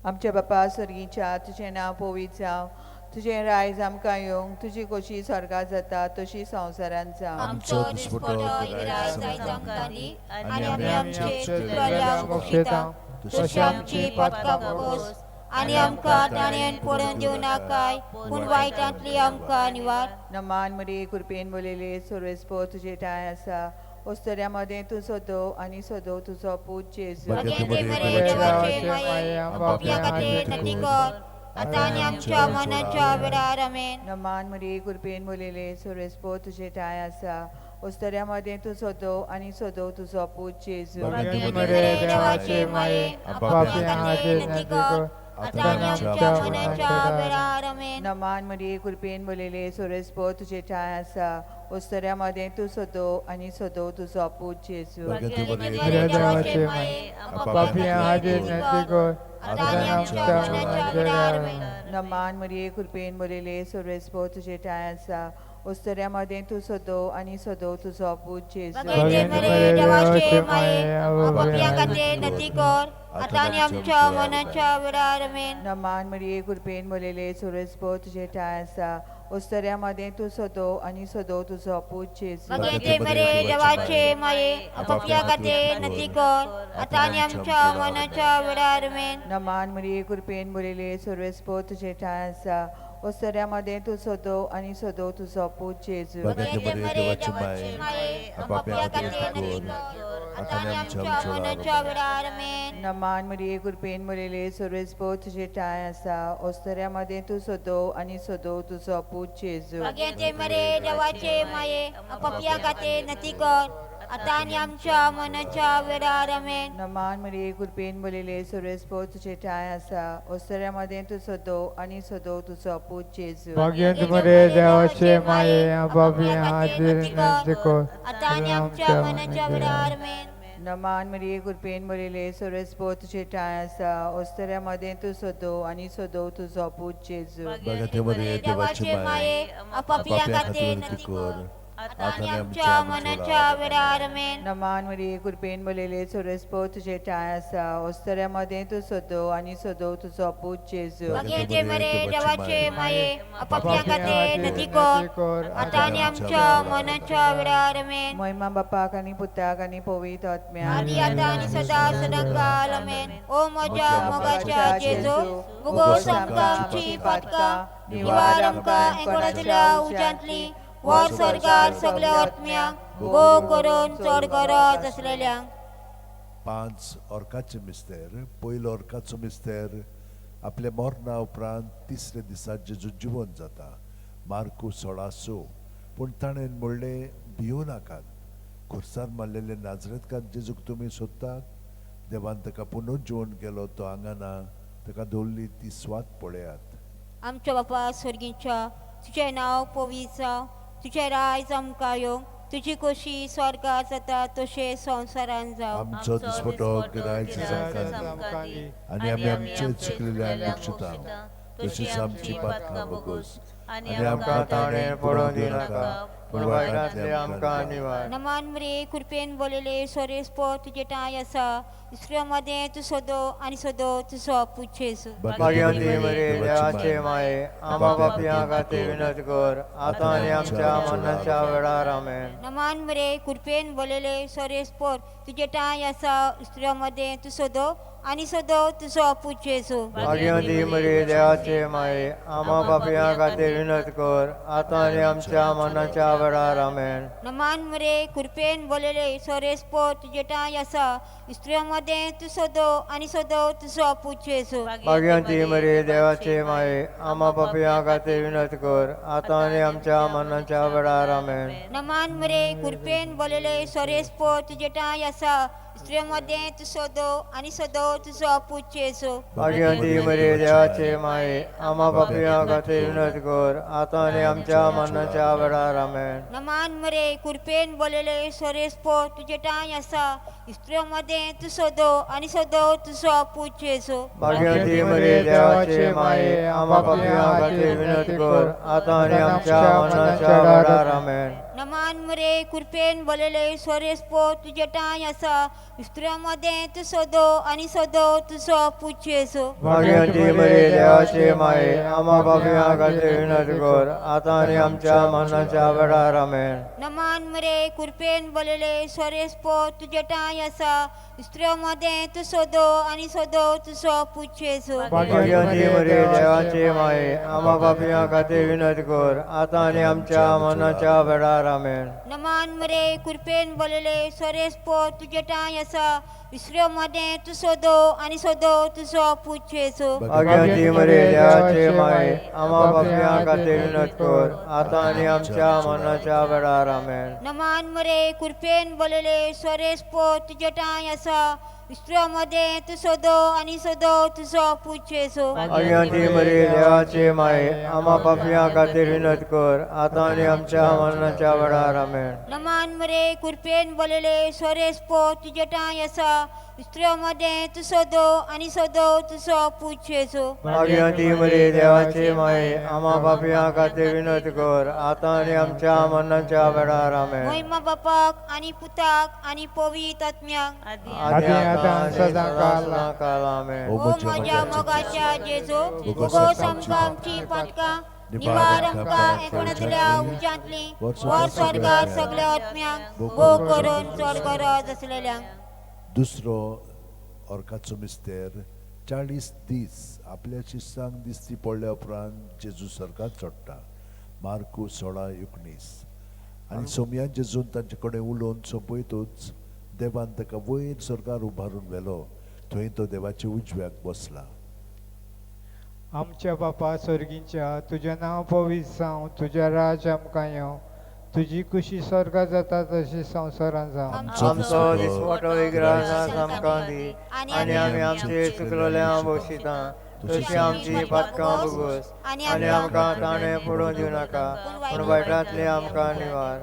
आमच्या बापा सर्गीच्या, तुजें नांव पवित्र जावं, तुजें रायज आमकां येवंक, तुजी खोशी स्वर्गार जाता तशी संवसारांत जावं. आमचो दिसपटो इग्रायज आयज आमकां दी, आनी आमी आमचे चुकलेल्यांक बक्षिता, तशी आमची पातकां भोगोस, आनी आमकां ताणें पडून दिवं नाकाय, पूण वायटांतली आमकां निवार. नमान मरे कृपेन बोलयले सर्वेस्पो तुजे ठांय आसा, ओस्तऱ्या मदें तूं सदो आनी सदो तुजो पूत जेजू. भगेंदे मरे देवाचे माये, पापयां खातीर नती कर, आतां आनी आमच्या मनाच्या वेळार. आमेन. नमान मरे कृपेन बोलयले सर्वेस्पो तुजे ठांय आसा, ओस्तऱ्या मदें तूं सदो आनी सदो तुजो पूत जेजू. भगेंदे मरे देवाचे माये, पापयां खातीर नती कर, आतां आनी आमच्या मनाच्या वेळार. आमेन. नमान मरे कृपेन बोलयले सर्वेस्पो तुजे ठांय आसा, ओस्तऱ्या मदें तूं सदो आनी सदो तुजो पूत जेजू. भगेंदे मरे देवाचे माये, पापयां खातीर नती कर, आतां आनी आमच्या मनाच्या वेळार. आमेन. नमान मरे कृपेन बोलयले सर्वेस्पो तुजे ठांय आसा, ओस्तऱ्या मदें तूं सदो आनी सदो तुजो पूत जेजू. भगवते मरे देवाचे माये आपापल्या खातीर नती कर आतां आनी आमच्या मनाच्या वेळार आमेन. नमान मरिये कृपेन भरलेले सुरेस्पो तुजे ठांय आसा, ओस्तऱ्या मदें तूं सदो आनी सदो तुजो पूत जेजू. भगवते मरे देवाचे माये आपापल्या खातीर नती कर आतां आनी आमच्या मनाच्या वेळार आमेन. नमान मरिये कृपेन भरलेले सुरेस्पो तुजे ठांय आसा, ओस्तऱ्या मदें तूं सदो आनी सदो तुजो पूत जेजू. भगवते मरे देवाचे माये आपापल्या खातीर नती कर आतां आनी आमच्या मनाच्या वेळार आमेन. नमान मरिये कृपेन भरलेले सुरेस्पो तुजे ठांय आसा, ओस्तऱ्या मदें तूं सदो आनी सदो तुजो पूत जेजू. भगवते मरे देवाचे माये आपापल्या खातीर नती कर आतां आनी आमच्या मनाच्या वेळार आमेन. नमान मरिये कृपेन भरलेले सुरेस्पो तुजे ठांय आसा, ओस्तऱ्या मदें तूं सदो आनी सदो तुजो पूत जेजू. भाग्यंत मरे देवाचे माये आपापल्या खातीर नती कर आतां आनी आमच्या मनाच्या वेळार आमेन. नमान मरिये कृपेन भरलेले सुरेस्पो तुजे ठांय आसा, ओस्तऱ्या मदें तूं सदो आनी सदो तुजो पूत जेजू. भगवते मरे देवाचे माये आपापल्या आपापल्या खातीर खातीर नती नती कर कर आतां आनी आमच्या मनाच्या वेळार आमेन. नमान मरिये कृपेन भरलेले सुरेस्पो तुजे ठांय आसा, ओस्तऱ्या मदें तूं सदो आनी सदो तुजो पूत जेजू. भगवते मरे देवाचे माये आपापल्या खातीर नती कर आतां आनी आमच्या मनाच्या वेळार आमेन. महिमा बापाक आनी पुताक आनी पवित्र आत्म्याक आदी आतां आनी सदां सदां काल आमेन. ओ म्हज्या मोगाच्या जेजू भुगोस आमकां आमची पातकां निवार आमकां एकोणांतल्या उज्यांतली वर स्वर्गार सगल्या आत्म्यांक गो करून चड गरज आसलेल्यांक. 5 ऑर्काचे मिस्तेर. पयलो ऑर्काचो मिस्तेर आपल्या मरणा उपरांत तिसऱ्या दिसा जेजू जिवन जाता, मार्कू 16:6. पूण ताणें म्हणलें भिवू नाकात, खुर्सार मारलेले नाजरेतकार जेजूक तुमी सोदतात, देवान ताका पुनर्जिवन केलो, तो हांगा ना, ताका दवरली ती स्वात पळयात. आमच्या बापा स्वर्गीच्या तुजें नांव पवित्र जावं, तुजें रायज आमकां येवं, तुजी खोशी स्वर्गार जाता तशें संवसारान जावं. आमचो दिसपटो गिरायक आमकां दी आनी आमी आमचे चुकलेल्यांक बक्षिता तशीच आमची पातकां भोगोस आनी आमकां ताणें पडोवंक दिनाका पूण वायटांतले आमकां निवार. नमान मरे कृपेन बोलले सोरेस्पो तुजे ठांय आसा, दुसऱ्या मदें तूं सदो आनी सदो तुजो पूत जेजू. भाग्यवती मरे देवाचे माये आमा बापया खातीर विनंती कर आतां आनी आमच्या मरणाच्या वेळार आमेन. नमान मरे कृपेन बोलले सोरेस्पो तुजे ठांय आसा, दुसऱ्या मदें तूं सदो आनी सदो तुजो पूत जेजू. भाग्यवती मरे देवाचे माये आमा बापया खातीर विनंती कर आतां आनी आमच्या मरणाच्या वेळार आमेन. नमान मरे कृपेन बोलले सोरेस्पो तुजे ठांय आसा, दुसऱ्या मदें तूं सदो आनी सदो तुजो पूत जेजू. भाग्यवती मरे देवाचे माये आमा बापया खातीर विनंती कर आतां आनी आमच्या मरणाच्या वेळार आमेन. नमान मरे कृपेन बोलले सोरेस्पो तुजे ठांय आसा, दुसऱ्या मदें तूं सदो आनी सदो तुजो पूत जेजू. भाग्यवती मरे देवाचे माये आमा बापया खातीर विनंती कर आतां आनी आमच्या मरणाच्या वेळार आमेन. नमान मरे कृपेन बोलले सोरेस्पो तुजे ठांय आसा, दुसऱ्या मदें तूं सदो आनी सदो तुजो पूत जेजू. भाग्यवती मरे देवाचे माये आमा बापया खातीर विनंती कर आतां आनी आमच्या मरणाच्या वेळार आमेन. नमान मरे कृपेन बोलले सोरेस्पो तुजे ठांय आसा, दुसऱ्या मदें तूं सदो आनी सदो तुजो पूत जेजू. भाग्यवती मरे देवाचे माये आमा बापया खातीर विनंती कर आतां आनी आमच्या मरणाच्या वेळार आमेन. नमान मरे कृपेन बोलले सोरेस्पो तुजे ठांय आसा, दुसऱ्या मदें तूं सदो आनी सदो तुजो पूत जेजू. भाग्यवती मरे देवाचे माये आमा बापया खातीर विनंती कर आतां आनी आमच्या मरणाच्या वेळार आमेन. नमान मरे कृपेन बोलले सोरेस्पो तुजे ठांय आसा, दुसऱ्या मदें तूं सदो आनी सदो तुजो पूत जेजू. भाग्यवती मरे देवाचे माये आमा बापया खातीर विनंती कर आतां आनी आमच्या मरणाच्या वेळार आमेन. नमान मरे कृपेन बोलले सोरेस्पो तुजे ठांय आसा, दुसऱ्या मदें तूं सदो आनी सदो तुजो पूत जेजू. भाग्यवती मरे देवाचे माये आमा बापया खातीर विनंती कर आतां आनी आमच्या मरणाच्या वेळार आमेन. नमान मरे कृपेन बोलले सोरेस्पो तुजे ठांय आसा, स्त्रियो मदें तूं सदो आनी सदो तुजो पूत जेजू. भाग्यवंती मरे देवाचे माये, आम्हा पापयां खातीर विनंती कर, आतां आनी आमच्या मरणाच्या वेळार. आमेन. महिमा बापाक आनी पुताक आनी पवित्र आत्म्याक. आदी आतां आनी सदां काल. आमेन. ओ म्हज्या मोगाच्या जेजू, भोगोस आमकां आमची पातकां, निवार आमकां एकोणांतल्या उज्यांतली, वर स्वर्गार सगळ्या आत्म्यांक, भोग करून चड गरज आसलेल्यांक. दुसरो ऑर्काचो मिस्तेर. 40 दीस आपल्या शिस्सांक दिसती पडल्या उपरांत जेजू स्वर्गात चडटा. मार्कू 16:19. आनी सोमयान जेजून तांचे कडेन उलोवन सोंपयतूच देवान ताका वयर स्वर्गार उबारून व्हेलो, थंय तो देवाच्या उजव्याक बसला. आमच्या बापा स्वर्गींच्या, तुजें नांव पवित्र जावं, तुजें राज आमकां येवं, तुजी खुशी स्वर्गात जाता तशी संवसारांत जावं. आमचो दिसवटो इग्रास आमकां दी, आनी आमी आमचे चुकलेल्या बशिता तशी आमची पातकां भोगोस, आनी आमकां ताणें पडून दिवं नाका, पूण वायटांतले आमकां निवार.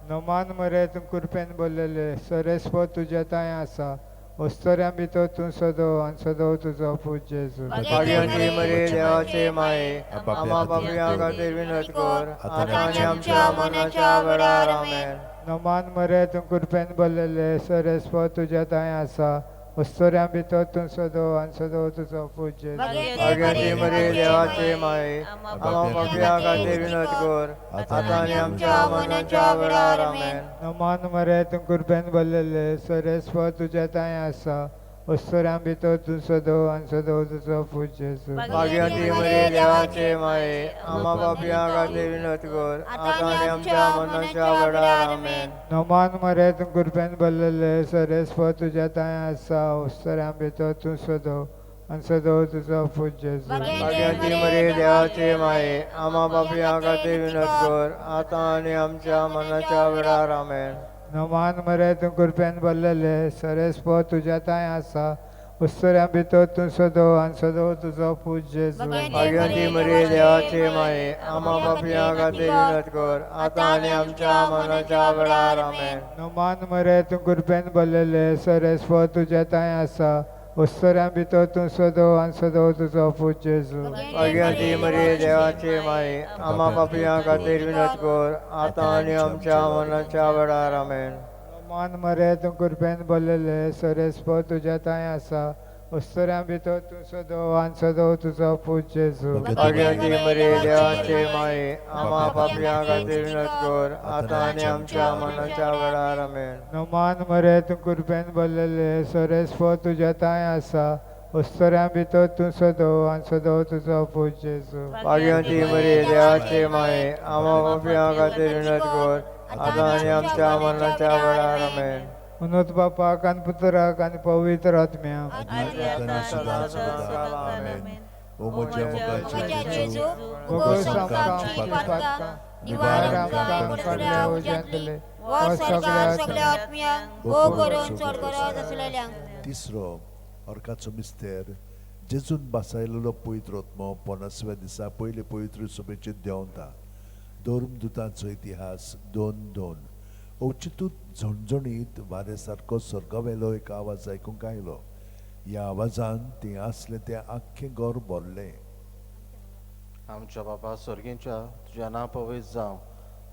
नमान मरे तूं कृपेन बोल्लेले, सरेस्पत तुज्या तांय आसा, अस्तोऱ्यां भितर तूं सदो आनी सदो तुजो पूत जेजू. भाग्यवंती मरे देवाचे माये, आम्हा पापयां खातीर विनंती कर, आतां आनी आमच्या मरणाच्या वेळार. आमेन. नमान मरे तूं कृपेन बोल्लेले, सरेस्पत तुज्या तांय आसा, अस्तोऱ्यां भितर तूं सदो आनी सदो तुजो पूत जेजू. भाग्यवंती मरे देवाचे माये, आम्हा पापयां खातीर विनंती कर, आतां आनी आमच्या मरणाच्या वेळार. आमेन. नमान मरे तूं कृपेन भरलेले, सरेस्पत तुज्या तांय आसा, अस्तोऱ्यां भितर तूं सदो आनी सदो तुजो पूत जेजू. भाग्यवंती मरे देवाचे माये, आम्हा पापयां खातीर विनंती कर, आतां आनी आमच्या मरणाच्या वेळार. आमेन. नमान मरे तूं कृपेन भरलेले, सरेस्पत तुज्या तांय आसा, अस्तोऱ्यां भितर तूं सदो आनी सदो तुजो पूत जेजू. भाग्यवंती मरे देवाचे माये, आम्हा पापयां खातीर विनंती कर, आतां आनी आमच्या मरणाच्या वेळार. आमेन. नमान मरे तूं कृपेन भरलेले, सरेस्पत तुज्या तांय आसा, अस्तोऱ्यां भितर तूं सदो आनी सदो तुजो पूत जेजू. भाग्यवंती मरे देवाचे माये, आम्हा पापयां खातीर विनंती कर, आतां आनी आमच्या मरणाच्या वेळार. आमेन. नमान मरे तूं कृपेन भरलेले, सरेस्पत तुज्या तांय आसा, अस्तोऱ्यां भितर तूं सदो आनी सदो तुजो पूत जेजू. भाग्यवंती मरे देवाचे माये, आम्हा पापयां खातीर विनंती कर, आतां आनी आमच्या मरणाच्या वेळार. आमेन. नमान मरे तूं कृपेन भरलेले, सरेस्पत तुज्या तांय आसा, अस्तोऱ्यां भितर तूं सदो आनी सदो तुजो पूत जेजू. भाग्यवंती मरे देवाचे माये, आम्हा पापयां खातीर विनंती कर, आतां आनी आमच्या मरणाच्या वेळार. आमेन. नमान मरे तूं कृपेन भरलेले, सरेस्पत तुज्या तांय आसा, अस्तोऱ्यां भितर तूं सदो आनी सदो तुजो पूत जेजू. भाग्यवंती मरे देवाचे माये, आम्हा पापयां खातीर विनंती कर, आतां आनी आमच्या मरणाच्या वेळार. आमेन. उनोत बापाक आनी पुत्राक आनी पवित्र आत्म्याक. आमेन. ओ म्हज्या मोगाच्या जेजू, भोगोस आमकां आमची पातकां, निवार आमकां कडल्या उज्यांतले, वर स्वर्गार सगळ्या आत्म्यांक, भोग करून चड गरज आसलेल्यांक. तिसरो ऑर्काचो मिस्तेर. जेजून बासायलेलो पवित्र आत्मो 50व्या दिसा पयले पवित्र सभेचेर देंवता. धर्मदुतांचो इतिहास 2:2. अवचितूच झणझणीत वाऱ्या सारको स्वर्गावेलो एक आवाज आयकूंक आयलो. ह्या आवाजान ती आसलें तें आख्खें घर भरलें. आमच्या बापा स्वर्गींच्या, तुजें नांव पवित्र जावं,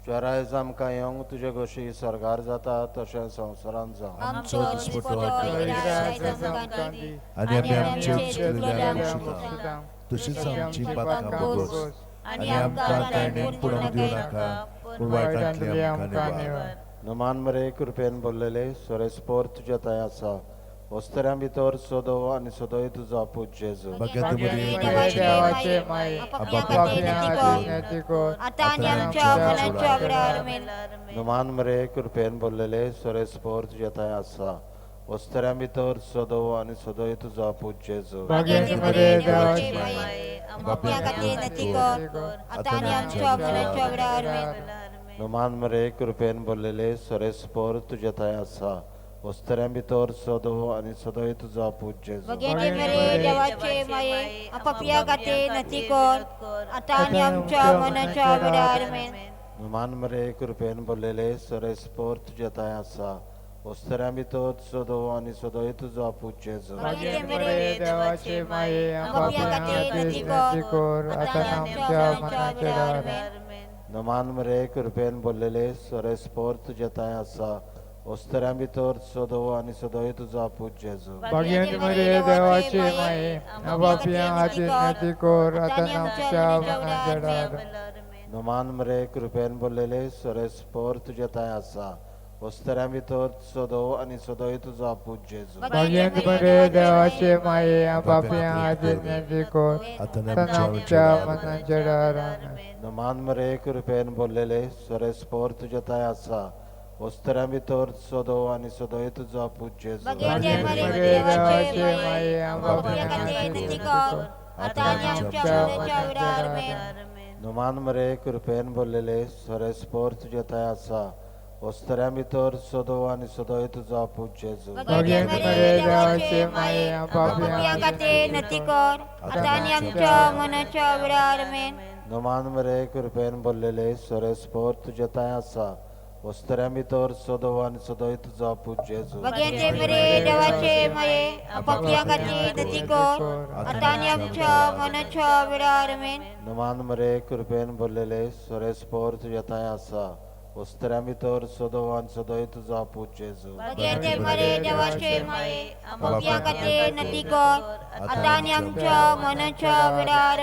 तुजें रायज आमकां येवंक, तुजे गोशी स्वर्गार जाता तशें संवसारांत जावं. आमचो दिसपटो आमकां दी, आनी आमी आमचे चुकलेल्या बशिता तशीच आमची पातकां भोगोस, आनी आमकां ताणें पडूंक दिवं नाका, पूण वायटांतले आमकां निवार. नमान मरे कृपेन भरलेले, सरेस्पर तुज्या तांय आसा, अस्तोऱ्यां भितर सदो आनी सदोय तुजो पूत जेजू. भाग्यवंती मरे देवाचे माये, आम्हा पापयां खातीर विनंती कर, आतां आनी आमच्या मरणाच्या वेळार. आमेन. नमान मरे कृपेन भरलेले, सरेस्पर तुज्या तांय आसा, अस्तोऱ्यां भितर सदो आनी सदोय तुजो पूत जेजू. भाग्यवंती मरे देवाचे माये, आमच्या खातीर विनंती कर, आतां आनी आमच्या मरणाच्या वेळार. आमेन. नमान मरे कृपेन भरलेले, सरेस्पर तुज्या तांय आसा, अस्तोऱ्यां भितर सदो आनी सदोय तुजो पूत जेजू. भाग्यवंती मरे देवाचे माये, पापयां खातीर विनंती कर, आतां आनी आमच्या मरणाच्या वेळार. आमेन. मान मरे कृपेन भरलेले, सरेस्पर तुज्या तांय आसा, वस्तऱ्यां भितर तुजो आनी सदोय तुजो पूत जेजू. भाग्यवंत देवाचे माये, आमकां विनंती कर, आतां आमच्या मरणाच्या वेळार. नमान मरे कृपेन बोल्लेले सोरेस्पोर तुजे तांय आसा, वस्तऱ्यां भितर तुजो आनी सदोय तुजो पूत जेजू. भाग्यवंत मरे देवाचे माये, आमकां विनंती कर, आतां आमच्या मरणाच्या वेळार. नमान मरे कृपेन बोल्लेले सोरेस्पोर तुजे तांय आसा, वस्तऱ्यां भितर तुजो आनी सदोय तुजो पूत जेजू. भाग्यवंत मरे देवाचे माये, आमकां विनंती कर, आतां आमच्या मरणाच्या वेळार. नमान मरे कृपेन बोल्लेले सोरेस्पोर तुजे तांय आसा, वस्तऱ्यां भितर तुजो आनी सदोय तुजो पूत जेजू. भाग्यवंत मरे देवाचे माये, आमकां विनंती कर, आतां आमच्या मरणाच्या वेळार. नमान मरे कृपेन बोल्लेले सोरेस्पोर तुजे तांय आसा, वस्तऱ्यां भितर तुजो आनी सदोय तुजो पूत जेजू. भाग्यवंत मरे देवाचे माये, आमकां विनंती कर, आतां आमच्या मरणाच्या वेळार. नमान मरे कृपेन बोल्लेले सोरेस्पोर तुजे तांय आसा, वस्तऱ्यां भितर तुजो आनी सदोय तुजो पूत जेजू. भाग्यवंत मरे देवाचे माये, आमकां विनंती कर, आतां आमच्या मरणाच्या वेळार. नमान मरे कृपेन बोल्लेले सोरेस्पोर तुजे तांय आसा, वस्तऱ्यां भितर तुजो आनी सदोय तुजो पूत जेजू. भाग्यवंत मरे देवाचे माये, आमकां विनंती कर, आतां आमच्या मरणाच्या वेळार.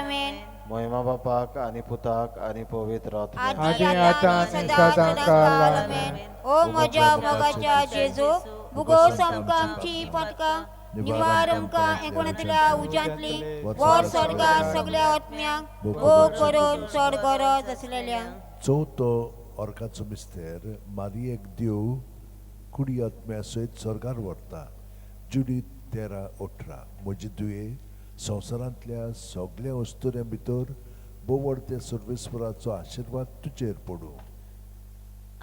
महिमा बापाक आनी पुताक आनी पवित्र आत्म्याक. आदी आतां आनी सदां काल. आमेन. ओ म्हज्या मोगाच्या जेजू, भुगोस आमकां आमची पटकां, निवार आमकां एकोणांतल्या उज्यांतली, वर स्वर्गार सगळ्या आत्म्यांक भोग करून चड गरज आसलेल्या. चवथो ऑर्काचो मिस्तेर मारियेक देव कुडी आत्म्या सयत स्वर्गार व्हरता. जुडीत 13-18. म्हजी दुये संवसारांतल्या सगळ्या वस्तुऱ्यां भितर बोवडते सर्वेस्वराचो आशिर्वाद तुजेर पडूं.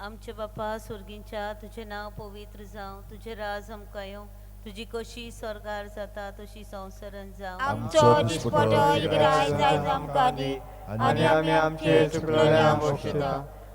आमचे बापा स्वर्गींच्या, तुजें नांव पवित्र जावं, तुजें राज आमकां येवं, तुजी कशी स्वर्गार जाता तशी संवसारांत जावं. आमचो दिसपटो इगराय जायज आमकां दी, आनी आमी आमचे चुकलेल्या बक्षिता,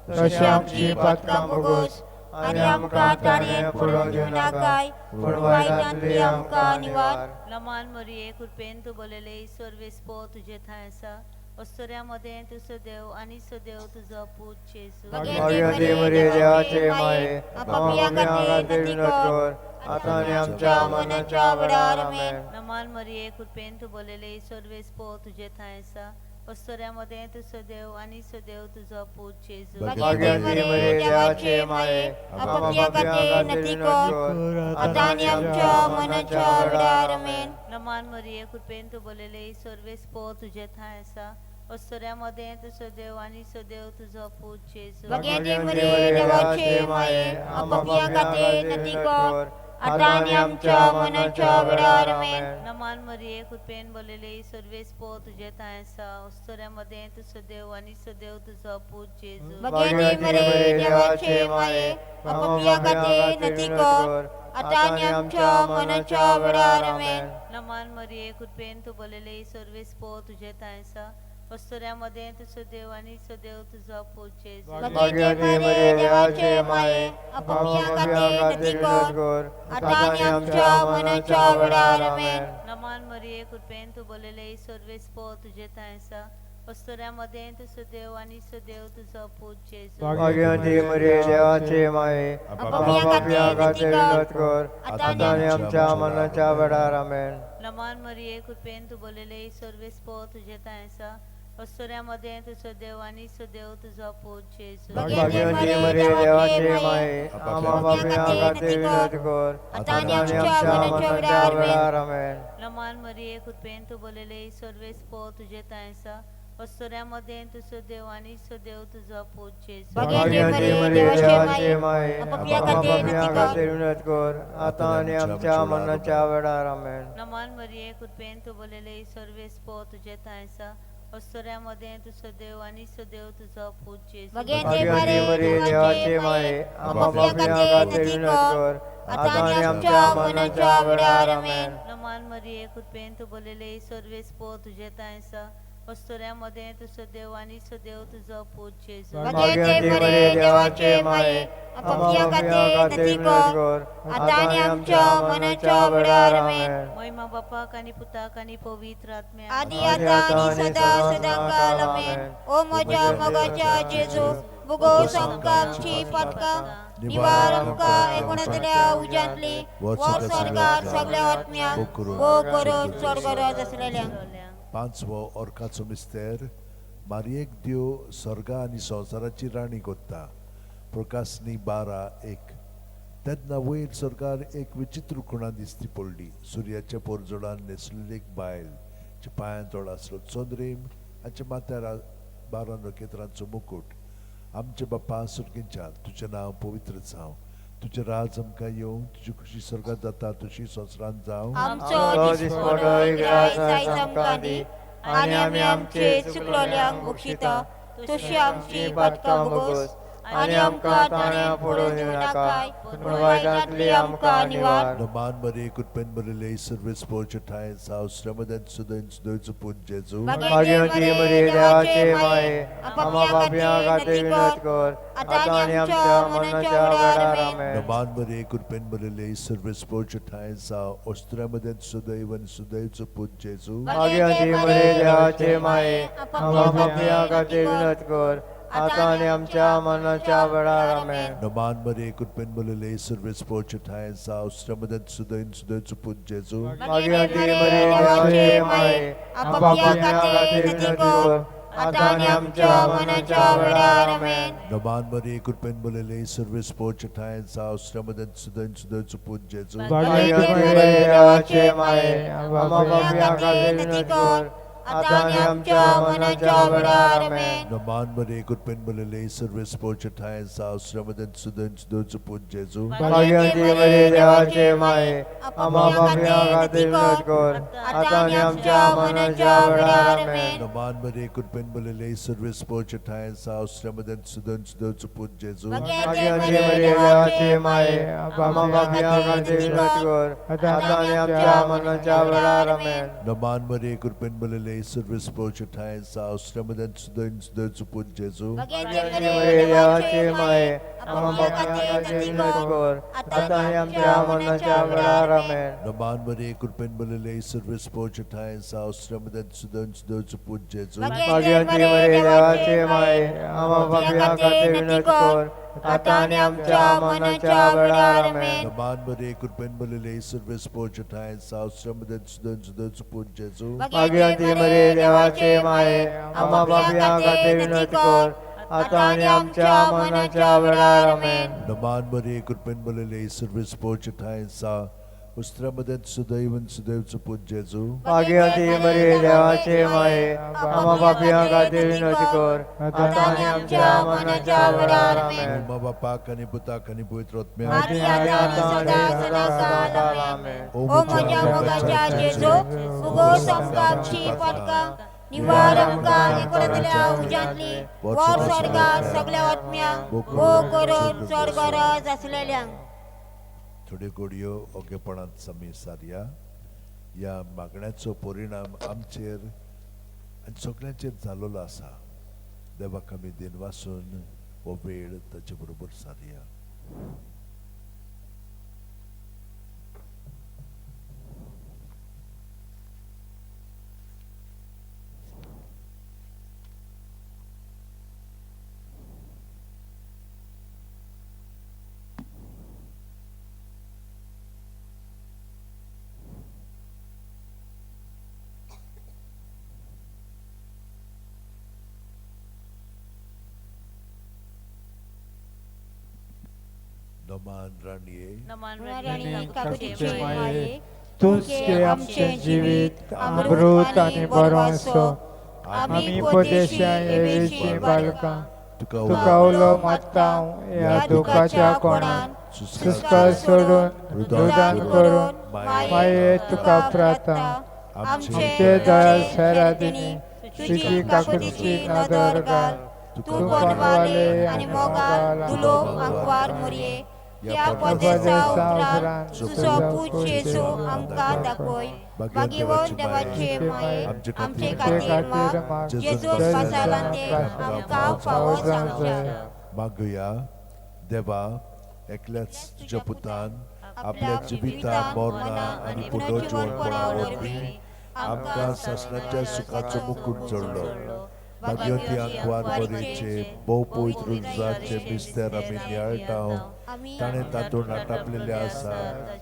तशी आमची पातकां भोगोस, आनी आमकां ताणें पडोवन दिवं नाकाय, पूण वायटांतली आमकां निवार. लमान मरिये कृपेन तूं बोलले, सर्वेस्पो तुजे थंय आसा, अस्तुऱ्यां मदें तूं सदैव आनी सदैव तुजो पूत जेजू. भाग्यवती मरिये देवाचे माये, आमकां खातीर विनोद कर, आतां आनी आमच्या मरणाच्या वेळार. आमेन. नमान मरिये कृपेन तूं बोलले, सर्वेस्पो तुजे थंय आसा, अस्तुऱ्यां मदें तूं सदैव आनी सदैव तुजो पूत जेजू. भाग्यवती मरिये देवाचे माये, आमकां खातीर विनोद कर, आतां आनी आमच्या मरणाच्या वेळार. आमेन. नमान मरिये कृपेन तूं बोलले, सर्वेस्पो तुजे थंय आसा, अस्तुऱ्यां मदें तूं सदैव आनी सदैव तुजो पूत जेजू. भाग्यवती मरिये देवाचे माये, आमकां खातीर विनोद कर, आतां आनी आमच्या मरणाच्या वेळार. आमेन. नमान मरिये कृपेन बोलले, सर्वेस्पो तुजे थंय आसा, अस्तुऱ्यां मदें तूं सदैव आनी सदैव तुजो पूत जेजू. भाग्यवती मरिये देवाचे माये, आमकां खातीर विनोद कर, आतां आनी आमच्या मरणाच्या वेळार. आमेन. नमान मरिये कृपेन तूं बोलले, सर्वेस्पो तुजे थंय आसा, अस्तुऱ्यां मदें तूं सदैव आनी सदैव तुजो पूत जेजू. भाग्यवती मरिये देवाचे माये, आमकां खातीर विनोद कर, आतां आनी आमच्या मरणाच्या वेळार. आमेन. नमान मरिये कृपेन तूं बोलले, सर्वेस्पो तुजे थंय आसा, अस्तुऱ्यां मदें तूं सदैव आनी सदैव तुजो पूत जेजू. भाग्यवती मरिये देवाचे माये, आमकां खातीर विनोद कर, आतां आनी आमच्या मरणाच्या वेळार. आमेन. नमान मरिये कृपेन तूं बोलले, सर्वेस्पो तुजे थंय आसा, अस्तुऱ्यां मदें तूं सदैव आनी सदैव तुजो पूत जेजू. भाग्यवती मरिये देवाचे माये, आमकां खातीर विनोद कर, आतां आनी आमच्या मरणाच्या वेळार. आमेन. नमान मरिये कृपेन तूं बोलले, सर्वेस्पो तुजे थंय आसा, अस्तुऱ्यां मदें तूं सदैव आनी सदैव तुजो पूत जेजू. भाग्यवती मरिये देवाचे माये, आमकां खातीर विनोद कर, आतां आनी आमच्या मरणाच्या वेळार. आमेन. नमान मरिये कृपेन तूं बोलले, सर्वेस्पो तुजे थंय आसा, अस्तुऱ्यां मदें तूं सदैव आनी सदैव तुजो पूत जेजू. भाग्यवती मरिये देवाचे माये, आमकां खातीर विनोद कर, आतां आनी आमच्या मरणाच्या वेळार. आमेन. नमान मरिये कृपेन तूं बोलले, सर्वेस्पो तुजे थंय आसा, अस्तुऱ्यां मदें तूं सदैव आनी सदैव तुजो पूत जेजू. भाग्यवंती मरिये देवाचे माये, आम्हा पापयां खातीर विनवणी कर, आतां आनी आमच्या मरणाच्या वेळार. आमेन. महिमा बापाक आनी पुताक आनी पवित्र आत्म्याक. आदी आतां आनी सदां सदां काल. आमेन. ओ म्हज्या मोगाच्या जेजू, भुगोस आमकां आमची पातकां, निवार आमकां एकोणांतल्या उज्यांतली, वर स्वर्गार सगळ्या आत्म्यांक, भोव करून स्वर्गराज आसलेल्यांक. पांचवो ऑर्काचो मिस्तेर. मारयेक देव स्वर्गा आनी संवसाराची राणी कोत्ता. प्रकाशनी 12:1. तेन्ना वयर स्वर्गार एक विचित्र खुणा दिसती पडली. सुर्याच्या पोरजोडान न्हेसलेली एक बायल, जे पांयां तोड आसलो चंद्रीम हाच्या माथ्यार 12 नखेत्रांचो मुकूट. आमचे बापा सुर्गींच्या, तुजें नांव पवित्र जावं, तुजें राज आमकां येवं, तुजी खुशी स्वर्गात जाता तशी संवसारांत जावं. आमचो दिसपडो इग्राज आयज आमकां दी, आनी आमी आमचे चुकलोल्यांक बक्षिता तशी आमची पातकां भोगोस, आनी आमकां ताण्या पडून दिवं नाकाय, पूण वायटांतली आमकां निवार. नमान मरिये, कृपेन भरिल्ले, सर्वेस्पोरचे ठांय जावं, श्रमदान सुदैन सुदैचो पूत जेजू. भाग्यवंती मरिये देवाचे माये, आम्हा पापयां खातीर विनवणी कर, आतां आनी आमच्या मरणाच्या वेळार. आमेन. नमान मरिये, कृपेन भरिल्ले, सर्वेस्पोरचे ठांय जावं, ओस्त्र्यामदेन सुदैव आनी सुदैवचो पूत जेजू. भाग्यवंती मरिये देवाचे माये, आम्हा पापयां खातीर विनवणी कर, आतां आनी आमच्या मरणाच्या वेळार. आमेन. नमान मरिये, कृपेन भरिल्ले, सर्वेस्पोरचे ठांय जावं, श्रमदान सुदैन सुदैवचो पूत जेजू. भाग्यवंती मरिये देवाचे माये, आम्हा पापयां खातीर विनवणी कर, आतां आनी आमच्या मरणाच्या वेळार. आमेन. नमान मरिये, कृपेन भरिल्ले, सर्वेस्पोरचे ठांय जावं, श्रमदान सुदैन सुदैवचो पूत जेजू. भाग्यवंती मरिये देवाचे माये, आम्हा पापयां खातीर विनवणी कर, आतां आनी आमच्या मरणाच्या वेळार. आमेन. नमान मरिये, कृपेन भरिल्ले, सर्वेस्पोरचे ठांय जावं, श्रमदान सुदैन सुदैवचो पूत जेजू. भाग्यवंती मरिये देवाचे माये, आम्हा पापयां खातीर विनवणी कर, आतां आनी आमच्या मरणाच्या वेळार. आमेन. नमान मरिये, कृपेन भरिल्ले, सर्वेस्पोरचे ठांय जावं, श्रमदान सुदैन सुदैवचो पूत जेजू. भाग्यवंती मरिये देवाचे माये, आम्हा पापयां खातीर विनवणी कर, आतां आनी आमच्या मरणाच्या वेळार. आमेन. नमान मरिये, कृपेन भरिल्ले, सर्वेस्पोरचे ठांय जावं, श्रमदान सुदैन सुदैवचो पूत जेजू. भाग्यवंती मरिये देवाचे माये, आम्हा पापयां खातीर विनवणी कर, आतां आनी आमच्या मरणाच्या वेळार. आमेन. नमान मरिये, कृपेन भरिल्ले, सर्वेस्पोरचे ठांय जावं, श्रमदान सुदैन सुदैवचो पूत जेजू. भाग्यवंती मरिये देवाचे माये, आम्हा पापयां खातीर विनवणी कर, आतां आनी आमच्या मरणाच्या वेळार. आमेन. नमान मरिये, कृपेन भरिल्ले, सर्वेस्पोरचे ठांय जावं, श्रमदान सुदैन सुदैवचो पूत जेजू. भाग्यवंती मरिये देवाचे माये, आम्हा पापयां खातीर विनवणी कर, आतां आनी आमच्या मरणाच्या वेळार. आमेन. नमान मरिये, कृपेन भरिल्ले, सर्वेस्पोरचे ठांय जावं, उस्त्र्यामदेन सुदैव आनी सुदैवचो पूत जेजू. भाग्यवंती मरिये देवाचे माये, आम्हा पापयां खातीर विनवणी कर, आतां आनी आमच्या मरणाच्या वेळार. आमेन. मा बापाक आनी पुताक आनी पवित्र आत्म्याक. आदी आतां आनी सदां सदां काल. आमेन. ओ ओ म्हज्या मोगाच्या जेजू, भुगोस आमकां आमची पातकां, निवार आमकां एकोणांतल्या उज्यांतली, वर स्वर्गार सगळ्या आत्म्यांक, भोव करून स्वर्गराज आसलेल्यांक. थोड्यो घडयो ओगेपणांत आमी सारया. ह्या मागण्याचो परिणाम आमचेर आनी सगळ्यांचेर जाल्लो आसा. देवाक आमी दिनवासून हो वेळ ताचे बरोबर सारया. नमान राणये, नमान राणी काकुतीचे माये, तूंच गे आमचें जिवीत अमृत आनी बरो आसो. आमी परदेशा एवेची बालकां, तुका उलो मारता ह्या दुखाच्या कोणान, सुस्कार सोडून रुदान करून माये तुका प्रार्थना. आमचे दयाळ फेरादिनी, तुजी काकुतीची नदर घाल, तूं कोणवाले आनी मोगाल दुलो आंकवार मोरये, ह्या परदेसा उपरांत तुजो पूत जेजू आमकां दाखय. भाग्यवंत देवाचे माये आमचे खातीर माग, जेजून पासालांते आमकां फावो जावंक. मागुया. देवा, एकल्याच तुज्या पुतान आपल्या जिविता मरणा आनी पुनर्जिवणपणा वरवीं आमकां सासणाच्या सुखाचो मुकूट जोडलो. भाग्यवती आंकवार मरयेचे भोव पवित्र रुजाचे मिस्तेर आमी नियाळटा, ताणें तातूंत आटापलेलें आसा,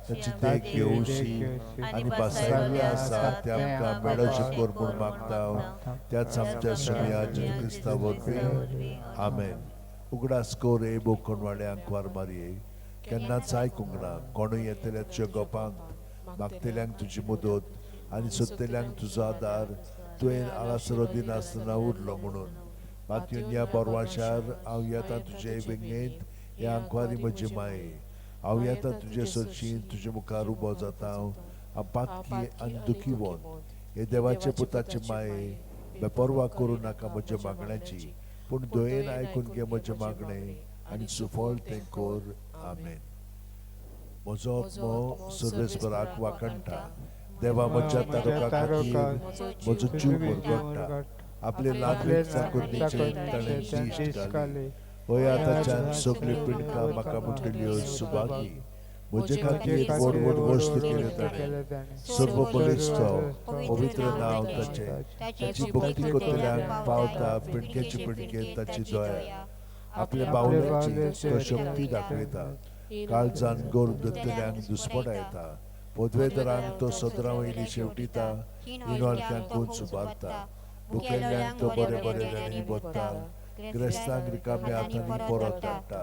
ताची देख घेवशी आनी बसायल्लें आसा तें आमकां मेळोवचें कर म्हूण मागता, त्याच आमच्या सुमया जेजू क्रिस्ता वरवीं. आमेन. उगडास कर हे बोकणवाडे आंकवार मारये, केन्नाच आयकूंक ना कोणूय येतल्या तुज्या गोपांत, मागतल्यांक तुजी मदत आनी सोदतल्यांक तुजो आदार तुवें आलासरो दिनासतना उरलो म्हणून. मातयेन ह्या बोरवाशार हांव येता तुजे वेंगेंत, ह्या आंकवारी म्हजी माये, हांव येता तुजे सरशी, तुजे मुखार उबो जाता हांव पातकी आनी दुखी वोन. हे देवाचे पुताचे माये, बेपर्वा करूं नाका म्हज्या मागण्याची, पूण दयेन आयकून घे म्हजें मागणें आनी सुफळ तें कर. आमेन. म्हजो आत्मो सर्वेस्पराक वाखणटा, देवा म्हज्या तारुका खातीर म्हजो जीव मुरगट्टा. आपले ल्हान चाकुरणीचेर ताणें दिश्ट घाली. हय, आतांच्यान सगल्यो पिंडकां म्हाका म्हणटल्यो सुभागी. म्हजे खातीर व्हड व्हड वस्तू केल्यो ताणें. सर्व बळिश्ट पवित्र नांव ताचें. ताची भक्ती करतल्यांक पावता पिंडक्याचे पिंडके ताची दया. आपल्या बावल्याची तो शक्ती दाखयता. काळजान गोर दत्तल्यांक दुस्पडा येता. पदवेदारांक तो सदरां वयली शेवटिता. इनोळक्यांकून सुबारता. भुकेल्ल्यांक तो बरे बरे जाणांनी भरता. ग्रेस्तांक रिकाम्या हातांनी परत धाडटा.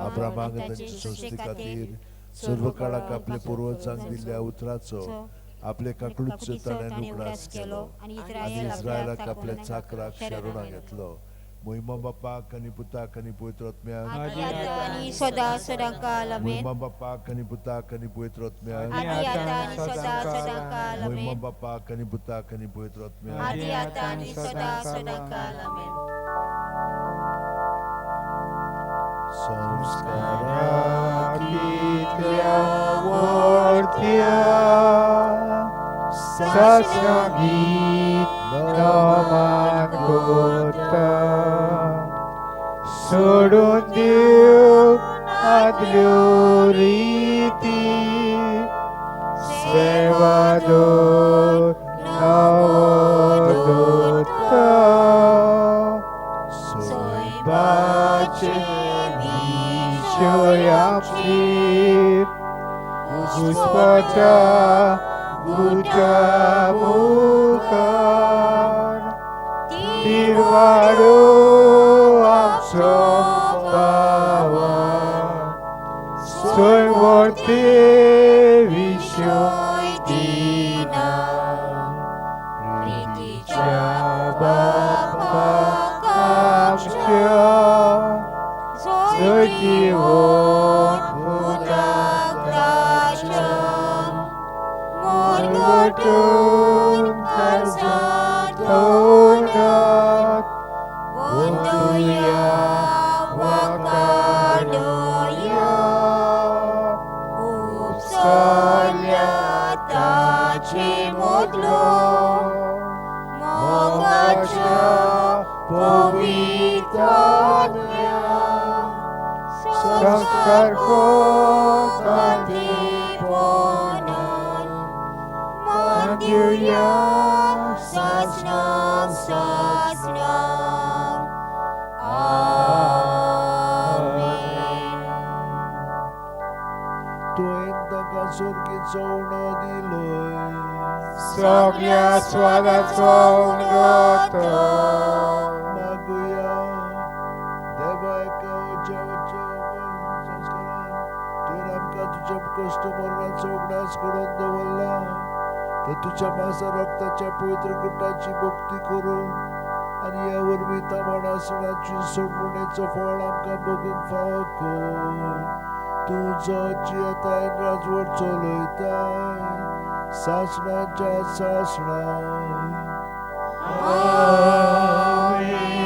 अब्रामाक तांचे संस्थे खातीर सर्व काळाक आपल्या पुर्वजांक दिल्ल्या उतराचो आपले काकळूचो ताणें उगडास केलो आनी इस्रायलाक आपल्या चाकराक शरणां घेतलो. मोहिमा बापाक आनी पुताक आनी पवित्र आत्म्याक, सदा सदा काल. मोहिमा बापाक आनी पुताक आनी पवित्र आत्म्याक, मोहिमा बापाक आनी पुताक आनी पवित्र आत्म्याक, सदा सदा काल. संस्कारा कितल्या वर्त्या सासणांगी नमान कोता, सोडून दिव आदल्यो रिती, सेवा दोत नवो दोता. सोयबाचे विशय आमची घुस्पटा गुटा मुखार, तिरवाडो आमचो बाबा, सोयवरते विशय दिना. प्रितीच्या बापाक आमच्या जैतिवंत पुताक ताच्या, मोरगटून काळजांत तोंडात, वंदुया वाकाडोया. उपसल्या ताचे मोदलो मोगाच्या पवित्र आत्म्या, संस्कार कांतीपणान मांदिया सासणाक सासणाक. आमेन. तुवें ताका सोर्गीचो उणो दिलोय, सगळ्या स्वादाचो उणो तो. मागुया. देवा, एका उज्याच्या संस्कारान तुवें आमकां तुज्या कश्ट मरणाचो उगडास घडोवन दवरला, तर तुज्या मासा रक्ताच्या पवित्र गुटाची भक्ती करून आनी ह्या वरवीं तामणासणाची सोडवणेचो फळ आमकां भोगूंक फावो कर. तूं जो जियेताय राजवट चलयताय सासणाच्या सासणां. आमेन.